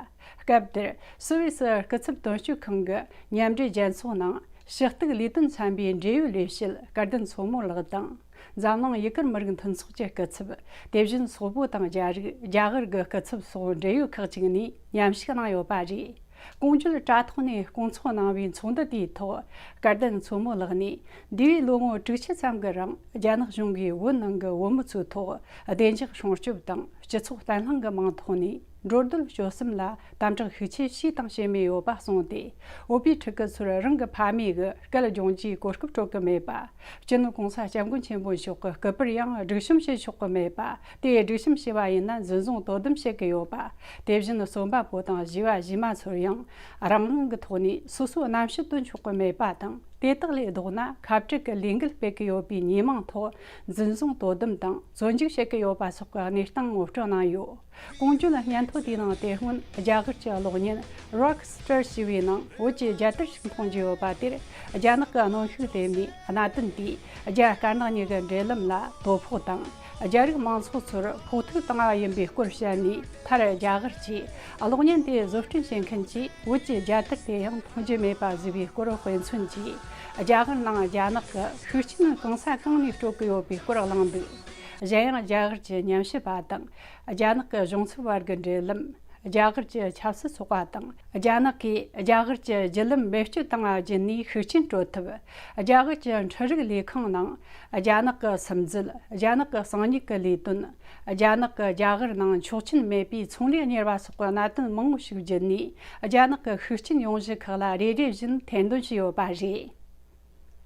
སྐབས་དེར་སུད་སི་སྐུ་ཚབ་དོན་གཅོད་ཁང་གི་མཉམ་འབྲེལ་རྒྱལ་ཚོགས་ནང་ཕྱི་གཏུག་ལས་དོན་ཚན་པའི་འབྲེལ་ཡོད་ལས་བྱེད་སྐལ་ལྡན་མཚོ་མོ་ལགས་དང་། འཛམ་གླིང་ཡུ་གུར་མི་རིགས་མཐུན་ཚོགས་ཀྱི་སྐུ་ཚབ། དེ་བཞིན་སོག་པོ་དང་རྒྱ་རིགས། རྒྱ་གར་གྱི་སྐུ་ཚབ་སོགས་འབྲེལ་ཡོད་ཁག་ཅིག་ནས་མཉམ་ཞུགས་གནང་ཡོད་པ་རེད། ཀོང་ཇོ་ལ་དྲ་ཐོག་ནས་སྐོང་ཚོགས་གནང་བའི་ཚོགས་འདུ་དེའི་ཐོག་སྐལ་ལྡན་མཚོ་མོ་ལགས་ནས། འདས་པའི་ལོ་ངོ་དྲུག་ཅུ་ཙམ་གྱི་རིང་རྒྱ་ནག་གཞུང་གིས་བོད་ནང་གི་བོད་མི་ཚོའི་ཐོག་བདེ་འཇགས་སྲུང་སྐྱོབ་དང་སྤྱི་ཚོགས་བརྟན་ལྷིང་གི་མིང་ཐོག་ནས། འགྲོ་སྡོད་སྤྱོད་གསུམ་ལ་དམ་དྲག་ཤུགས་ཆེ་བྱས་དང་བྱེད་མུས་ཡོད་པ་གསུངས་ཏེ། བོད་པའི་ཕྲུ་གུ་ཚོར་རང་གི་ཕ་མེས་ཀྱི་སྐད་སྦྱོང་རྒྱུའི་གོ་སྐབས་སྤྲོད་ཀྱི་མེད་པ། སྤྱི་ནོར་གོང་ས་སྐྱབས་མགོན་ཆེན་པོ་མཆོག་གི་སྐུ་པར་ཡང་སྒྲིག་གཤོམ་བྱེད་ཆོག་གི་མེད་པ། དེ་སྒྲིག་གཤོམ་བྱས་པ་ཡིན་ན་འཛིན་བཟུང་དོ་དམ་བྱེད་ཀྱི་ཡོད་པ། དེ་བཞིན་རྩོམ་པ་པོ་དང་གཞས་པ་གཞས་མ་ཚོར་ཡང་རང་དབང་གི་ཐོག་ནས་སོ་སོའི་རྣམ་དཔྱོད་སྟོན་ཆོག་གི་མེད་པ་དང་། དེ་དག་ལས་ལྡོག་ན་ཁ་བྲལ་གྱི་ལས་འགུལ་སྤེལ་གྱི་ཡོད་པའི་ཉེས་མིང་ཐོག་འཛིན་བཟུང་དོ་དམ་དང་བཙོན་འཇུག་བྱེད་ཀྱི་ཡོད་པ་སོགས་ཀྱི་གནས་སྟངས་ངོ་སྤྲོད་གནང་ཡོད། ཀོང་ཇོ་ལ་སྙན་ཐོ་དེའི་ནང་དེ་སྔོན་རྒྱ་གར་གྱི་གློག་བརྙན་Rock Star ཞེས་པའི་ནང་བོད་ཀྱི་རྒྱལ་དར་ཞིག་མཐོང་རྒྱུ་ཡོད་པ་དེར། རྒྱ་ནག་གི་གནོན་ཤུགས་ལྟེ་གནས་གནད་དོན་དེས་རྒྱ་དཀར་ནག་གཉིས་ཀྱི་འབྲེལ་ལམ་ལ་དོ་ཕོག་དང་། རྒྱ་རིགས་མང་ཚོགས་ཚོར་ཕོག་ཐུག་བཏང་བ་ཡིན་པའི་སྐོར་བཤད་ནས། མཐར་རྒྱ་གར་གྱིས་གློག་བརྙན་དེ་བཟོ་སྐྲུན་བྱེད་མཁན་གྱིས་བོད་ཀྱི་རྒྱལ་དར་དེ་ཡང་མཐོང་རྒྱུ་མེད་པ་བཟོས་པའི་སྐོར་དཔེ་མཚོན་གྱིས། རྒྱ་གར་ནང་རྒྱ་ནག་གི་ཤུགས་རྐྱེན་གང་ས་གང་ནས་སྤྲོད་ཀྱི་ཡོད་པའི་སྐོར་གླེང་འདུག། གཞན་ཡང་རྒྱ་གར་གྱི་ཉམས་ཞིབ་པ་དང་། རྒྱ་ནག་གི་གཞུང་ཚབ་བར་གྱི་འབྲེལ་ལམ། རྒྱ་གར་གྱི་ཆབ་སྲིད་ཚོགས་པ་དང་། རྒྱ་ནག་གིས་རྒྱ་གར་གྱི་བརྒྱུད་ལམ་བེད་སྤྱོད་བཏང་བ་བརྒྱུད་ནས་ཤུགས་རྐྱེན་སྤྲོད་ཐབས། རྒྱ་གར་གྱི་འཕྲུལ་རིག་ལས་ཁུངས་ནང་རྒྱ་ནག་གི་སིམ་འཛུལ། རྒྱ་ནག་གི་གསང་ཉུལ་གྱི་ལས་དོན། རྒྱ་ནག་གིས་རྒྱ་གར་ནང་ཆོག་མཆན་མེད་པའི་ཚོང་ལས་གཉེར་བ་སོགས་ཀྱི་གནད་དོན་མང་པོ་ཞིག་བརྒྱུད་ནས། རྒྱ་ནག་གི་ཤུགས་རྐྱེན་ཡོང་གཞི་ཁག་ལ་རེ་རེ་བཞིན་ཐེར་འདོན་བྱས་ཡོད་པ་རེད།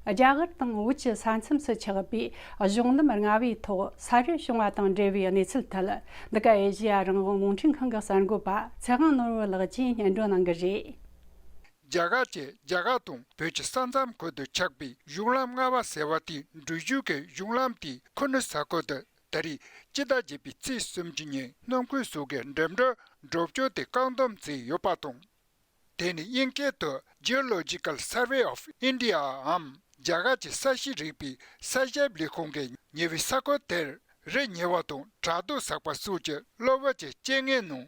རྒྱ་གར་དང་བོད་ཀྱི་ས་མཚམས་སུ་ཆགས་པའི་གཞུང་ལམ་ལྔ་པའི་ཐོག་ས་རུད་བྱུང་བ་དང་འབྲེལ་བའི་གནས་ཚུལ་ཐད། འདི་ག་ཨེ་ཤེ་ཡ་རང་དབང་རླུང་འཕྲིན་ཁང་གི་གསར་འགོད་པ་ཚེ་དབང་ནོར་བུ་ལགས་ཀྱིས་སྙན་སྒྲོན་གནང་གི་རེད། རྒྱ་གར་གྱིས་རྒྱ་གར་དང་བོད་ཀྱི་ས་མཚམས་ཁུལ་དུ་ཆགས་པའི་གཞུང་ལམ་ལྔ་པ་ཟེར་བ་དེའི་འགྲུལ་བཞུད་ཀྱི་གཞུང་ལམ་དེའི་ཁུ་ནུ་ས་ཁུལ་དུ་ད་རེས་སྤྱི་ཟླ་བརྒྱད་པའི་ཚེས་སུམ་ཅུ་ཉིན་སྣུམ་འཁོར་སོགས་ཀྱི་འགྲེམས་འགྲུལ་འགྲོ་སྐྱོད་དེ་བཀག་སྡོམ་བྱས་ཡོད་པ་དང་། དེ་ནི་དབྱིན་སྐད་དུ་Geological Survey of India འམ་རྒྱ་གར་གྱི་ས་གཤིས་རིག་པའི་གསལ་ཞིབ་ལས་ཁུངས་ཀྱིས་ཉེ་བའི་ས་ཁུལ་དེར་རི་ཉིལ་བ་དང་བྲག་རྡོ་ཟགས་པ་སོགས་ཀྱི་གློ་བུར་གྱི་རྐྱེན་ངན་ནང་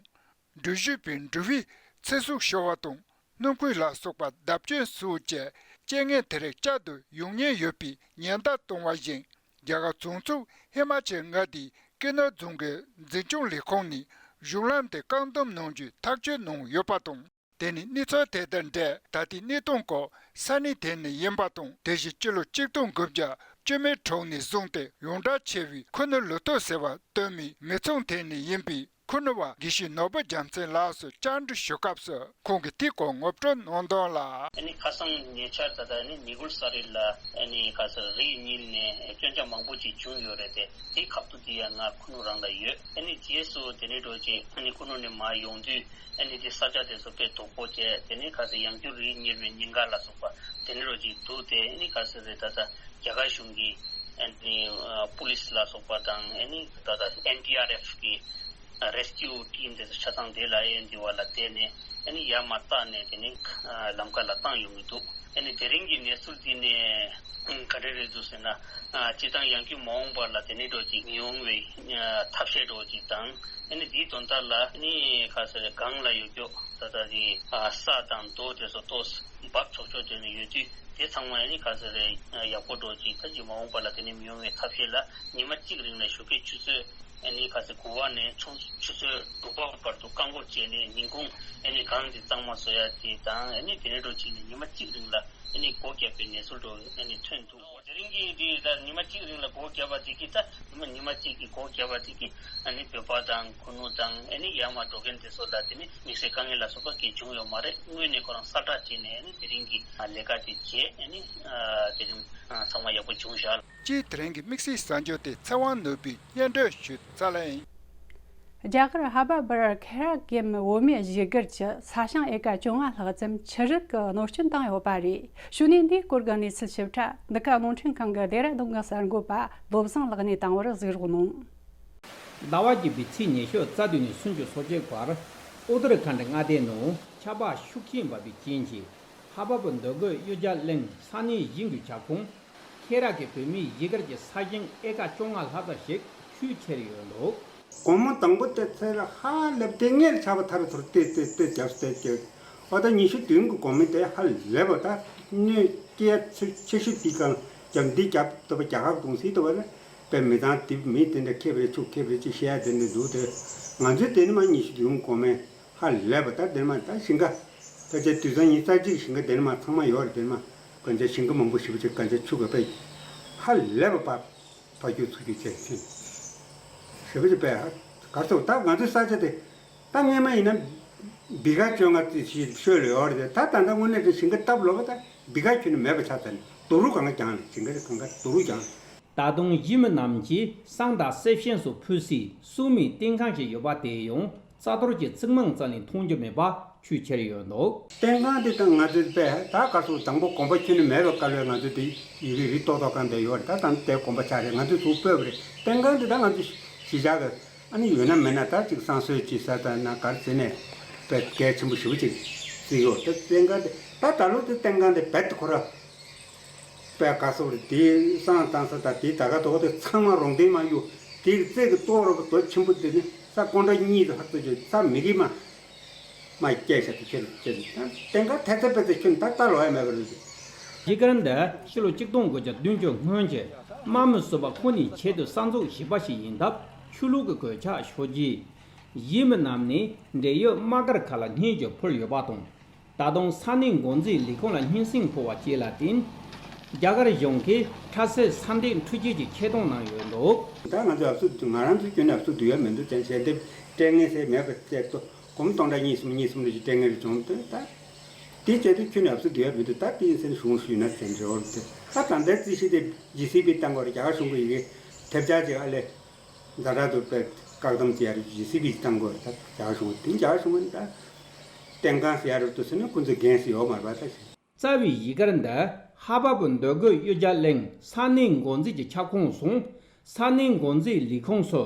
འགྲུལ་བཞུད་པའི་འགྲུལ་པས་ཚེ་སྲོག་ཤོར་བ་དང་། སྣུམ་འཁོར་ལ་སོགས་པ་བརྡབ་སྐྱོན་སོགས་ཀྱི་རྐྱེན་ངན་དེ་རིགས་བསྐྱར་དུ་ཡོང་ཉེན་ཡོད་པའི་ཉེན་བརྡ་བཏང་བ་བཞིན། རྒྱ་གར་རྫོང་ཚོ་ཧི་མ་ཅལ་མངའ་སྡེའི་ཀི་ནོར་རྫོང་གི་འཛིན་སྐྱོང་ལས་ཁུངས་ནས་གཞུང་ལམ་དེ་བཀག་སྡོམ་གནང་རྒྱུའི་ཐག་གཅོད་གནང་ཡོད་པ་དང་། དེ་ནི་གནས་ཚུལ་དེ་དང་འབྲེལ་ད་ལྟའི་གནས་སྟངས་སྐོར་ས་གནས་དེ་ནས་ཡིན་པ་དང་། དེ་བཞིན་སྤྱི་ལོ་གཅིག་སྟོང་དགུ་བརྒྱ་བཅུ་མེད་དྲུག་ནས་བཟུང་སྟེ་ཡོངས་བསྒྲགས་ཆེ་བའི་ཁུ་ནུ་ལུ་ཐོ་ཟེར་བ་སྟོད་སྨད་མི་ཚང་དེ་ནས་ཡིན་པའི་ཁུ་ནུ་བ་དགེ་བཤེས་ནོར་བུ་རྒྱལ་མཚན་ལགས་སུ་བཅར་འདྲི་ཞུ་སྐབས་སུ་ཁོང་གིས་དེའི་སྐོར་ངོ་སྤྲོད་གནང་དོན་ལ། ཨ་ནི་ཁ་སང་ཉེ་ཆར་ད་ལྟ་ནི་ནི་གུལ་ས་རི་ལ་ཨ་ནི་ཁ་སང་རི་ཉིལ་ནས་སྐྱོན་ཆ་མང་པོ་ཅིག་བྱུང་ཡོད་རེད་དེ། དེའི་ཁ་ཐུག་དེ་ཡང་ང་ཁུ་ནུ་རང་ལ་ཡོད། ཨ་ནི་རྗེས་སུ་དེ་ནས་འགྲོ་ཅིག་ཨ་ནི་ཁུ་ནུ་ནས་མར་ཡོང་དུས་ཨ་ནི་དེ་ས་ཆ་དེ་ཚོ་དཔེ་སྡུག་པོ་བྱས། དེ་ནས་ཁ་སང་ཡང་བསྐྱར་རི་ཉིལ་བའི་ཉེན་ཁ་ལ་སོགས་པ་དེ་ནས་འགྲོ་ཅིག་འདུག་སྟེ། ཨ་ནི་ཁ་སང་རེད་ད་ལྟ་རྒྱ་གར་གཞུང་གི་ཨ་ནི་པུ་ལིས་ལ་སོགས་པ་དང་། ཨ་ནི་ད་ལྟ་ཨེན་ཌི་ཨར་ཨེཕ་གི་རེ་སི་ཀིའུ་ཊིམ་དེ་ཚོ་ཆ་ཚང་དེ་ལ་ཨེ་འདི་བ་ལ་བསྡད་ནས་ཨ་ནི་ཡར་མར་བཏང་ནས་དེ་ནས་ལམ་ཁ་ལ་བཏང་ཡོང་གི་འདུག་ཨ་ནི་དེ་རིང་གི་གནས་ཚུལ་འདི་ནས་ག་འདྲ་རེད་འདུག་ཟེར་ན། སྤྱིར་བཏང་ཡང་བསྐྱར་མ་འོངས་པ་ལ་དེ་འདྲའི་འགྲོ་ཅིག་མི་ཡོང་བའི་ཐབས་ཤེས་འགྲོ་ཅིག་དང་། ཨ་ནི་དེའི་དོན་དག་ལ་ཨ་ནི་ཁ་སང་སྒང་ལ་ཡོད་རྒྱུ་ད་ལྟ་དེ་ས་དང་རྡོ་དེ་ཚོ་ཏོག་འབབ་ཆོག་ཆོག་བྱས་ནས་ཡོད་དུས། དེ་ཚང་མ་ཨ་ནི་ཁ་སང་རེ་ཡག་པོ་འགྲོ་ཅིག་ད་ཅིག་མ་འོངས་པ་ལ་དེ་ནས་མི་ཡོང་བའི་ཐབས་ཤེས་ལ་ཉི་མ་གཅིག་རིང་ལ་ཞོགས་ཀས་ཆུ་ཚོད་ཨ་ནི་ཁ་སང་དགུ་པ་ནས་ཆུ་ཆུ་ཚོད་དྲུག་པ་བར་དུ་བཀག་འགོག་བྱས་ནས་ཉིན་གུང་ཨ་ནི་སྒང་དེ་གཙང་མ་བཟོ་ཡ་དེ་དང་། ཨ་ནི་དེ་འདྲ་འགྲོ་ཅིག་ནས་ཉི་མ་གཅིག་རིང་ལ་ཨ་ནི་སྒོ་བརྒྱབ་པའི་གནས་ཚུལ་འགྲོ་ཨ་ནི་ཐོན་འདུག་དེ་རིང་གི་དེ་ད་ཉི་མ་གཅིག་རིང་ལ་སྒོ་བརྒྱབ་པ་དེ་གིས་ད་ཉི་མ་ཉི་མ་གཅིག་གི་སྒོ་བརྒྱབ་པ་དེ་གིས་ཨ་ནི་བོད་པ་དང་ཁུ་ནུ་དང་ཨ་ནི་ཡར་མར་འགྲོ་མཁན་དེ་ཚོ་ལ་དེ་ནི་དམིགས་བསལ་དཀའ་ངལ་ལ་སོགས་པ་གང་ཡང་བྱུང་ཡོད་མ་རེད། དངོས་གནས་ཁོ་རང་གསལ་བསྒྲགས་བྱས་ནས་ཨ་ནི་དེ་རིང་གི་ལས་ཀ་དེ་བྱས། ཨ་ནི་དེ་རིང་ཚང་མ་ཡག་པོ་བྱུང་བཞག་ཅེས་དེ་རིང་གི་དམིགས་བསལ་གསར་འགྱུར་དེ་ཚེ་དབང་ནོར་བུས་སྙན་སྒྲོན་ཞུས་ཚར་ལ་ཡིན། རྒྱ་གར་ཧ་བ་བར་ཁེ་ར་ཀེམ་བོད་མིའི་གཞིས་སྒར་གྱི་ས་ཞིང་ཨེ་ཀ་བཅོ་ལྔ་ལྷག་ཙམ་ཆུ་རུད་ཀྱིས་གནོད་སྐྱོན་བཏང་ཡོད་པ་རེད། ཞུ་ནས་འདིའི་སྐོར་གྱི་གནས་ཚུལ་ཞིབ་ཕྲ་འདི་ག་རླུང་འཕྲིན་ཁང་གི་ལྡེ་ར་ལྡུན་གྱི་གསར་འགོད་པ་བློ་བཟང་ལགས་ནས་དང་པོར་གཟིགས་རོགས་གནང་། ཟླ་བ་བརྒྱད་པའི་ཚེས་ཉི་ཤུ་རྩ་བདུན་ནས་སུམ་ཅུ་སོ་གཅིག་བར་ཨུ་ཏར་ཁཱན་ཌི་མངའ་སྡེའི་ནང་ཆར་པ་ཤུགས་ཆེན་བབས་པའི་རྐྱེན་གྱིས། ཧ་བ་བུ་མདོ་དགོན་གཡུལ་རྒྱལ་གླིང་ས་གནས་གཞུང་གི་ཁྱབ་ཁོངས་ཁེ་ར་ཀེ་བོད་མིའི་གཞིས་སྒར་གྱི་ས་ཞིང་ཨེ་ཀ་བཅོ་ལྔ་ལྷག་ཙམ་ཞིག་ཆུས་ཁྱེར་ཡོད་འདུག་དགོང་མོ་དང་པོ་དེ་ཚེ་ལ་ཧ་ལབ་དེ་སྔས་ཆར་པ་ཐར་ཐོར་ཏེ་ཏེ་ཏེ་རྒྱབ་སྟེ་སྐྱེ། ཨོ་ད་ཉི་ཤུ་བདུན་གྱི་དགོང་མོ་དེ་ཧ་ལས་པ་ད་གནོད་སྐྱེལ་ཆེ་ཆེ་ཤོས་དེ་གང་རྒྱབ་འདི་རྒྱབ་ཐུབ་པ་རྒྱ་གར་གདུང་སྲིད་ཐུབ་པ་ལ་དཔེ་མི་ཚང་དེ་མི་དེ་འདྲ་ཁེབས་རེ་ཆུ་ཁེབས་རེ་ཅིག་བཤད་ཡ་དེ་འདྲ་འདུག་དེ་ང་ཚོའི་དེ་ནི་མ་ཉི་ཤུ་བདུན་གྱི་དགོང་མོ། ཧ་ལས་པ་ད་དེར་མ་ད་ཞིང་ཁ། ད་ཆ་དུས་ཚང་ཉིན་གསར་བརྗེའི་ཞིང་ཁ་དེར་མ་ཚང་མ་ཡོད་རེད། དེར་མ་གང་ཆ་ཞིང་ཁ་མང་པོ་ཞེ་པོ་ཅིག་གང་ཆ་ཆུ་ག་པས། ཧ་ལས་པ་ཕར་ཕར་རྒྱུག་ཚུར་རྒྱུག་བྱས་ཕྱིན། ཞེ་པོ་ཅིག་པས་ཧ་གར་སོང་། ད་ང་ཚོའི་ས་ཆ་དེ་ད་སྔས་མ་ཡིན་ན་སྦི་ག་བཅོ་ལྔ་ཙམ་ཞིག་ཤོད་ལ་ཡོད་རེད། ད་ད་ལྟ་དངོས་གནས་དེ་ཞིང་ཁ་བཏབ་ལོག་པ་ད་སྦི་ག་ཁྱོན་ནས་མེད་པ་ཆགས་ཚར་ནས་རྡོ་རུག་གང་ག་རྒྱང་ནས་ཞིང་ཁ་གང་ག་རྡོ་རུག་རྒྱང་། ད་དུང་གཞིས་མི་རྣམས་ཀྱིས་བསང་དང་གསེར་ཤིང་སོགས་ཕུལ་སའི་སྲུང་མའི་ལྟེ་ཁང་ཞིག་ཡོད་པ་དེ་ཡང་རྩ་གཏོར་གྱི་ཚིག་རྨང་རྩ་ནས་མཐོང་རྒྱུ་མེད་པ་ཆུས་ཁྱེར་ཡོད་འདུག་ལྟེ་ཁང་དེ་དང་ང་ཚོའི་པས་ད་ག་སོགས་དང་པོ་དགོན་པ་ཁྱོན་ནས་མེད་པའི་སྐབས་ལ་ང་ཚོ་དེ་ཡི་གེ་རི་ཏོག་ཏོག་གང་དེ་ཡོད་རེད། ད་དང་དེ་དགོན་པ་ཆགས་རེད། ང་ཚོས་ཚུར་སྤོས་པ་རེད། ལྟེ་ཁང་དེ་ད་ང་ཚོ་གཞིས་ཆགས་ཀྱི་ཨ་ནི་ཡོད་ན་མེད་ན་ད་ཅིག་བསང་གསོལ་ཅིག་ཟ་ད་ན་གར་ཟེར་ནས་པས་གལ་ཆེན་པོ་ཞེ་པོ་ཅིག་བརྩི་ཡོད། ད་ལྟེ་ཁང་དེ་ད་ད་ལོ་དེ་ལྟེ་ཁང་དེ་རྦད་དེ་ཁོ་ར། པས་ག་སོགས་རེད། དེའི་བསང་བཏང་ས་དང་དེའི་ད་ག་དོག་དེ་ཚང་མ་རོང་སྟེང་མ་གཡུག་དེའི་རྩེ་གི་ལྟོ་རོ་པ་རྡོ་ཆེན་པོ་དེ་ནི་ས་ཀོང་ཀྲ་གཉིས་དུ་ཧར་ཚོ་ཅོ་ས་མི་གི་མ་མ་སྐྱེས་ཤ་དེ་ཁྱེར་ཁྱེར་ཏན་ཀ་ཐེ་ཚེ་པེ་ཚེ་ཁྱོད་ད་ལྟ་ལོ་ཡ་མེད་པ་རེད། གཞིས་སྒར་འདི་ཕྱི་ལོ་གཅིག་སྟོང་དགུ་བརྒྱ་བདུན་ཅུ་སྔོན་གྱི་དམག་མི་སུ་པ་ཁོ་ནས་ཆེད་དུ་གསར་འཛུགས་བྱས་པ་ཞིག་ཡིན་སྟབས་ཆོས་ལུགས་ཀྱི་གོད་ཆག་ཤོར་རྗེས། གཞིས་མི་རྣམས་ནས་འབྲེལ་ཡོད་དམག་སྒར་ཁག་ལ་སྙན་ཞུ་ཕུལ་ཡོད་པ་དང་། ད་དུང་ས་གནས་འགོ་འཛིན་ལས་ཁུངས་ལ་སྙན་སེང་ཕུལ་བ་བཅས་ལ་བརྟེན། རྒྱ་གར་གཞུང་གིས་ཁྲ་སེ་ས་འདེབས་འཕྲུལ་ཆས་ཀྱི་ཆེད་གཏོང་གནང་ཡོད་འདུག། ད་ང་ཚོ་ཨབ་སུ་ང་རང་ཚོ་ཁྱོན་ནས་ཨབ་སུ་བསྡུ་ཡ་མི་འདུག་ཅན་ཞལ་འདེབས་སྤྲད་མཁན་ཟེར་མེད་པ་བཅད་དོ། སྒོར་མོ་སྟོང་ཕྲག་གཉིས་གསུམ་གཉིས་གསུམ་རེ་ཞིག་སྤྲད་མཁན་རེ་བྱུང་དུས་ད། དེ་བྱས་དུས་ཁྱོན་ནས་ཨབ་སུ་བསྡུ་ཡ་མི་འདུག། ད་དེ་ཡིན་ཟེར་ནས་གཞུང་ཞུས་ན་ཟེར་འབྲེལ་བ་རེད། ད་ད་ལྟའི་རྩིས་གཞི་དེ་ཇི་སི་བི་བཏང་དགོས་རེད། རྒྱ་གར་གཞུང་གི་ཡི་གེ་ཐེབས་ཆག་ཅིག་ཨ་ལས། ཛ་དྲག་ཏུ་དཔེ་བཀག་སྡོམ་བྱས་རེད། ཇི་སི་བི་བཏང་དགོས་རེད། ད་རྒྱ་གར་གཞུང་དེ་རྒྱ་གར་གཞུང་ད་བསྟན་གང་ཟེར་ཡ་རེད་འདུག་ཟེར་ན་ཁོ་ཚོས་འགན་ཟེར་ཡོད་མ་རེད་པ་ད་ཞེས། རྩ་བའི་གཞིས་སྒར་འདི་ཧ་བ་པུ་འདོད་རྒུ་གཡུལ་རྒྱལ་གླིང་ས་གནས་འགོ་འཛིན་གྱི་ཁྱབ་ཁོངས་སོང་། ས་གནས་འགོ་འཛིན་ལས་ཁུངས་སུ་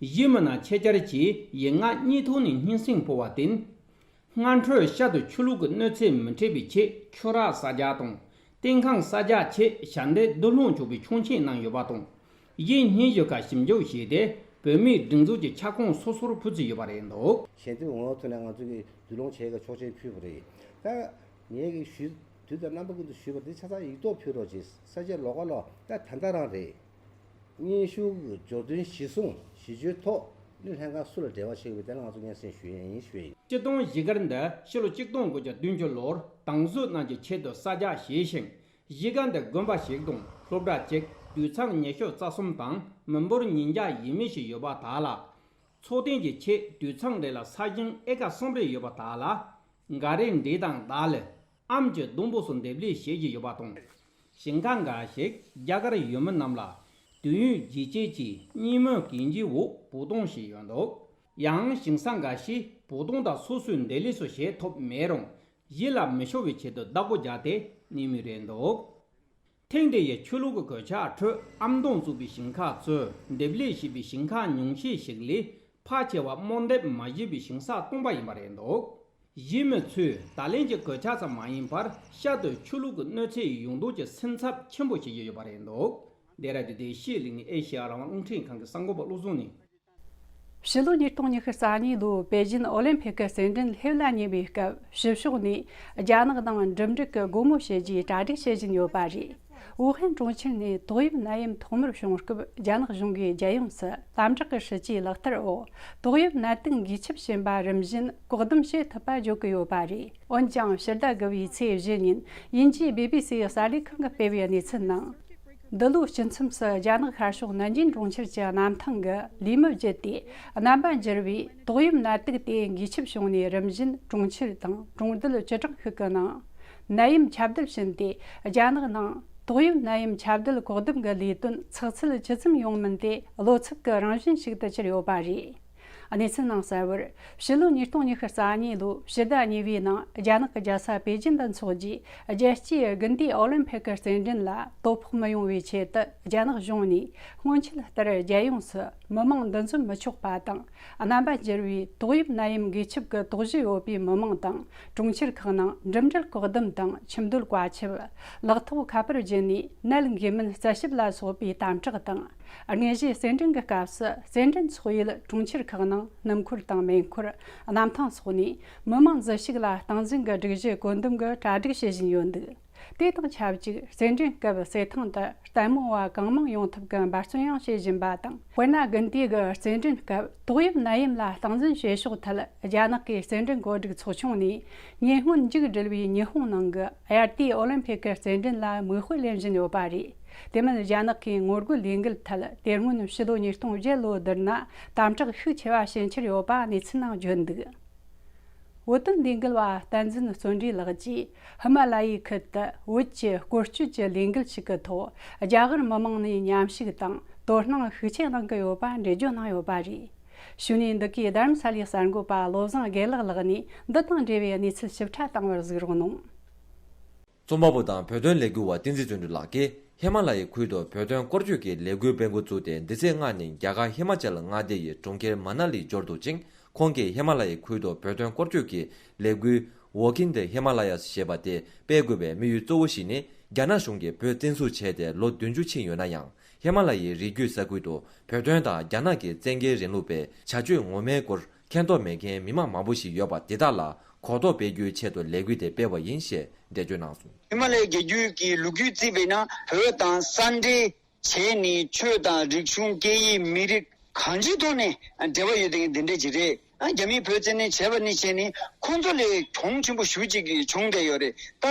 གཞིས་མི་རྣམས་ཆེད་བཅར་གྱིས་ཡིག་ངག་གཉིས་ཐོག་ནས་སྙན་སེང་ཕུལ་བར་བརྟེན། སྔ་འཕྲོས་ཤར་དུ་ཆོས་ལུགས་ཀྱི་གནོད་འཚེ་མི་འཕྲད་པའི་ཆེད་ཆུ་རགས་གསར་རྒྱག་དང་། སྟེང་ཁང་གསར་རྒྱག་ཆེད་ཞལ་འདེབས་བསྡུ་སློང་བྱུང་བའི་ཆོག་མཆན་གནང་ཡོད་པ་དང་། གཞིས་སྙན་ཞུ་ཁག་ཞིབ་འཇུག་བྱས་ཏེ་བོད་མིའི་སྒྲིག་འཛུགས་ཀྱི་ཁྱབ་ཁོངས་སོ་སོར་ཕུལ་རྩིས་ཡོད་པ་རེད་འདུག། ཞལ་འདེབས་ངོ་ཐོག་ནས་ང་ཚོ་གིས་བསྡུ་སློང་བྱེད་ཀྱི་ཆོག་མཆན་ཕུལ་བ་རེད། ད་ངས་ཀྱིས་ཞུས་དུས་དང་རྣམ་པ་ཀུན་ཏུ་ཞུས་པ་འདི་ཆ་ཚང་ཡིག་ཐོག་ཕུལ་རོགས་གྱིས། ས་སྐྱ་ལོགས་ཀ་ལོགས་ད་ད་ལྟ་རང་རེད། སྙན་ཞུ་གི་འབྱོར་འདུན་གཞིར་བཟུང་གཞི་བཅོལ་ཐོག་གླུ་ལྷན་ཁང་སུ་ལ་འབྲེལ་བ་བྱེད་དགོས་དེ་ལ་ང་ཚོ་སྙན་སེང་ཞུ་ཡས་ཡིན་ཞུ་ཡས་ཡིན། སྤྱིར་བཏང་གཞིས་སྒར་འདི་ཕྱི་ལོ་ཆིག་སྟོང་དགུ་བརྒྱ་བདུན་ཅུ་ལོར་དྭང་བསུ་གནང་རྒྱུའི་ཆེད་དུ་གསར་རྒྱག་བྱས་ཤིང་། གཞིས་སྒར་འདི་དགོན་པ་ཞིག་དང་སློབ་གྲྭ་གཅིག་དུད་ཚང་ཉི་ཤུ་རྩ་གསུམ་དང་མི་འབོར་ཉིས་བརྒྱ་ཡས་མས་ཤིག་ཡོད་པ་དག་ལ། འཚོ་རྟེན་གྱི་ཆེད་དུད་ཚང་རེ་ལ་ས་ཞིང་ཨེ་ཀར་གསུམ་རེ་ཡོད་པ་དག་ལ། འགའ་རེས་འབྲས་དང་དར་ལི། ཨམ་གྱི་སྡོང་པོ་སོགས་འདེབས་ལས་བྱེད་ཀྱི་ཡོད་པ་དང་། ཞིང་ཁ་འགའ་ཞིག་རྒྱ་གར་ཡུལ་མི་རྣམས་ལ་དུས་ཡུན་རྒྱས་བཅད་ཀྱིས་གཉིས་མོས་གན་རྒྱའི་འོག་བོགས་གཏོང་བྱས་ཡོད་འདུག། ཡང་ཞིང་ས་འགའ་ཞིག་བོགས་གཏོང་དང་སོ་སོའི་འདེབས་ལས་སུ་བྱེད་ཐུབ་མེད་རུང་གཞི་ལ་མི་ཤོར་བའི་ཆེད་དུ་བདག་པོ་བརྒྱབ་སྟེ་གནས་མུས་རེད་འདུག། ཐེངས་འདི་ཡི་ཆོས་ལུགས་ཀྱི་གོད་ཆག་ཁྲོད་ཨམ་སྡོང་བཙུགས་པའི་ཞིང་ཁ་གཙོས་འདེབས་ལས་བྱས་པའི་ཞིང་ཁ་ཉུང་ཤས་ཤིག་ལས་ཕལ་ཆེ་བ་རྨོ་འདེབས་མ་བྱས་པའི་ཞིང་ས་སྟོང་པ་ཡིན་པ་རེད་འདུག། གཞིས་མི་ཚོས་ད་ལན་གྱི་གོད་ཆག་ཙམ་མ་ཡིན་པར་ཤར་དུ་ཆོས་ལུགས་ཀྱི་གནོད་འཚེ་ཡོང་འདོད་ཀྱི་སེམས་འཚབ་ཆེན་པོ་བྱེད་ཀྱི་ཡོད་པ་རེད་འདུག། འདི་ར་ཌི་ཡོ་བདེ་སྐྱིད་གླིང་ཨེ་ཤེ་ཡ་རང་དབང་རླུང་འཕྲིན་ཁང་གི་གསར་འགོད་པ་བློ་བཟང་ནས། ཕྱི་ལོ་ཉིས་སྟོང་ཉི་ཤུ་རྩ་གཉིས་ལོའི་པེ་ཅིན་ཨོ་ལིམ་ཕིག་གི་རྩེད་འགྲན་སླེབས་ལ་ཉེ་བའི་སྐབས་ཕྱི་ཕྱོགས་ནས་རྒྱ་ནག་ནང་འགྲིམ་འགྲུལ་གྱི་སྒོ་མོ་ཕྱེ་རྒྱུའི་གྲ་སྒྲིག་བྱེད་བཞིན་ཡོད་པ་རེད། ཝུ་ཧན་གྲོང་ཁྱེར་ནས་ཏོག་དབྱིབས་ནད་ཡམས་ཐོག་མར་བྱུང་སྐབས་རྒྱ་ནག་གཞུང་གིས་རྒྱལ་ཡོངས་སུ་དམ་དྲག་གི་སྲིད་ཇུས་ལག་བསྟར་འོག་ཏོག་དབྱིབས་ནད་དུག་འགོས་ཁྱབ་ཕྱིན་པ་རིམ་བཞིན་བཀག་སྡོམ་བྱེད་ཐུབ་པ་བརྗོད་ཀྱི་ཡོད་པ་རེད། འོན་ཀྱང་ཕྱི་ཟླ་དགུ་བའི་ཚེས་བཞི་ཉིན་དབྱིན་ཇིའི་བི་བི་སི་ཡི་གསར་ལས་ཁང་གིས་སྤེལ་བའི་གནས་ཚུལ་ནང་། འདི་ལོའི་སྤྱི་མཚམས་སུ་རྒྱ་ནག་ཤར་ཕྱོགས་ནན་ཅིང་གྲོང་ཁྱེར་གྱི་གནམ་ཐང་གི་ལས་མི་བརྒྱུད་དེ་རྣམ་པ་འགྱུར་བའི་ཏོག་དབྱིབས་ནད་དུག་དེ་འགོས་ཁྱབ་བྱུང་ནས་རིམ་བཞིན་གྲོང་ཁྱེར་དང་གྲོང་རྡལ་བཅུ་གྲངས་ཤིག་གི་ནང་ནད་ཡམས་ཁྱབ་གདལ་ཕྱིན་ཏེ། རྒྱ་ནག་ནང་ཏོག་དབྱིབས་ནད་ཡམས་ཁྱབ་གདལ་བཀག་སྡོམ་གྱི་ལས་དོན་ཚགས་ཚུད་ཇི་ཙམ་ཡོང་མིན་དེ་བློ་འཚབ་ཀྱི་རང་བཞིན་ཞིག་ཏུ་གྱུར་ཡོད་པ་རེད། གནས་ཚུལ་ནང་གསལ་བར། ཕྱི་ལོ་ཉིས་སྟོང་ཉི་ཤུ་རྩ་གཉིས་ལོའི་ཕྱི་ཟླ་གཉིས་པའི་ནང་རྒྱ་ནག་གི་རྒྱལ་ས་པེ་ཅིན་དུ་འཚོགས་རྒྱུའི་རྒྱལ་སྤྱིའི་དགུན་དུས་ཨོ་ལིམ་ཕིག་གི་རྩེད་འགྲན་ལ་དོ་ཕོག་མི་ཡོང་བའི་ཆེད་དུ་རྒྱ་ནག་གཞུང་ནས་སྔོན་ཆད་ལྟར་རྒྱལ་ཡོངས་སུ་མི་མང་འདུ་འཛོམས་མི་ཆོག་པ་དང་། རྣམ་པ་འགྱུར་བའི་ཏོག་དབྱིབས་ནད་ཡམས་འགོས་ཁྱབ་ཀྱི་དོགས་གཞི་ཡོད་པའི་མི་མང་དང་གྲོང་ཁྱེར་ཁག་ནང་འགྲིམ་འགྲུལ་བཀག་སྡོམ་དང་ཁྱིམ་སྡོད་བཀའ་ཁྱབ། ལག་ཐོགས་ཁ་པར་བརྒྱུད་ནས་ནད་འགོས་མིན་རྩད་ཞིབ་ལ་སོགས་པའི་དམ་དྲག་དང་། དངོས་གཞིའི་རྩེད་འགྲན་གྱི་སྐབས་སུ་རྩེད་འགྲན་འཚོགས་ཡུལ་གྲོང་ཁྱེར་ཁག་ནང་སྣུམ་འཁོར་དང་མེ་འཁོར། གནམ་ཐང་སོགས་ནས་མི་མང་འཛུལ་ཞུགས་ལ་སྟངས་འཛིན་གྱི་སྒྲིག་གཞི་བཀོད་འདོམས་ཀྱི་གྲ་སྒྲིག་བྱེད་བཞིན་ཡོད་འདུག། དེ་དང་ཆབས་ཅིག་རྩེད་འགྲན་སྐབས་རྩེད་ཐང་དུ་ལྟད་མོ་བ་གང་མང་ཡོང་ཐབས་ཀྱི་འབད་བརྩོན་ཡང་བྱེད་བཞིན་པ་དང་། དཔེར་ན། དགུན་དུས་ཀྱི་རྩེད་འགྲན་སྐབས་ཏོག་དབྱིབས་ནད་ཡམས་ལ་སྟངས་འཛིན་བྱེད་ཕྱོགས་ཐད་རྒྱ་ནག་གི་རྩེད་འགྲན་གོ་སྒྲིག་ཚོགས་ཆུང་ནས་ཉེ་སྔོན་མཇུག་བསྒྲིལ་བའི་ཉི་ཧོང་ནང་གི་དབྱར་དུས་ཨོ་ལིམ་ཕིག་གི་རྩེད་འགྲན་ལ་མིག་དཔེ་ལེན་བཞིན་ཡོད་པ་རེད། དེ་མིན་རྒྱ་ནག་གིས་ངོ་རྒོལ་ལས་འགུལ་ཐད་དེ་སྔོན་ཕྱི་ལོ་ཉིས་སྟོང་བརྒྱད་ལོ་བསྡུར་ན་དམ་དྲག་ཤུགས་ཆེ་བ་བྱེད་འཆར་ཡོད་པ་གནས་ཚུལ་ནང་བརྗོད་འདུག། བོད་དོན་ལས་འགུལ་བ་བསྟན་འཛིན་བརྩོན་འགྲུས་ལགས་ཀྱིས་ཧི་མ་ལ་ཡའི་ཁུལ་དུ་བོད་ཀྱི་སྐོར་སྐྱོད་ཀྱི་ལས་འགུལ་ཞིག་གི་ཐོག་རྒྱ་གར་མི་མང་ནས་མཉམ་ཞུགས་དང་དོ་སྣང་ཤུགས་ཆེ་གནང་གི་ཡོད་པ་འགྲེལ་བརྗོད་གནང་ཡོད་པ་རེད། གཞུག་ནས་འདི་གའི་རྡ་རམ་ས་ལའི་གསར་འགོད་པ་བློ་བཟང་དགེ་ལེགས་ལགས་ནས་འདི་དང་འབྲེལ་བའི་གནས་ཚུལ་ཞིབ་ཕྲ་བཏང་བར་གཟིགས་རོགས་གནང་། རྩོམ་པ་པོ་དང་བོད་དོན་ལས་འགུལ་བ་བསྟན་འཛིན་བརྩོན་འགྲུས་ལགས་ཀྱིས་ཧི་མ་ལ་ཡའི་ཁུལ་དུ་བོད་དོན་སྐོར་སྐྱོད་ཀྱི་ལས་འགུལ་སྤེལ་འགོ་བཙུགས་ཏེ་འདི་ཚེས་ལྔ་ནས་རྒྱ་གར་ཧི་མ་ཅལ་མངའ་སྡེ་ཡི་གྲོང་ཁྱེར་མ་ན་ལི་འབྱོར་འདུག་ཅིང་། ཁོང་གིས་ཧི་མ་ལ་ཡའི་ཁུལ་དུ་བོད་དོན་སྐོར་སྐྱོད་ཀྱི་ལས་འགུལ་Walking the Himalayas ཞེས་པ་དེ་སྤེལ་དགོས་པའི་དམིགས་ཡུལ་གཙོ་བོ་ཞིག་ནི། རྒྱ་ནག་གཞུང་གིས་བོད་བཙན་འཛུལ་བྱས་ཏེ་ལོ་བདུན་ཅུ་ཕྱིན་ཡོད་ན་ཡང་། ཧི་མ་ལ་ཡའི་རི་རྒྱུད་ས་ཁུལ་དུ་བོད་དོན་དང་རྒྱ་ནག་གི་བཙན་རྒྱལ་རིང་ལུགས་པའི་བྱ་སྤྱོད་ངོ་མའི་སྐོར་མཁྱེན་རྟོགས་མེད་མཁན་མི་མང་མང་པོ་ཞིག་ཡོད་པ་དེ་དག་ལ་གོ་རྟོགས་སྤེལ་རྒྱུའི་ཆེད་དུ་ལས་འགུལ་དེ་སྤེལ་བ་ཡིན་ཞེས་འགྲེལ་བརྗོད་གནང་སོང་། ཧི་མ་ལ་ཡའི་རྒྱལ་རྒྱུད་ཀྱི་ལོ་རྒྱུས་བརྩིས་པས་ན། བོད་དང་ས་འབྲེལ་བྱས་ནས་ཆོས་དང་རིག་གཞུང་སྐད་ཡིག་མི་རིགས་གང་ཅིའི་ཐོག་ནས་འབྲེལ་བ་ཡོད་མཁན་འདི་འདྲ་ཅིག་རེད། ཨ་རྒྱ་མིས་བོད་བཙན་གནོན་བྱས་པ་ནས་བྱས་ནས་ཁོང་ཚོ་ལས་གྱོང་ཆེན་པོ་ཞེ་པོ་ཅིག་བྱུང་བསྡད་ཡོད་རེད།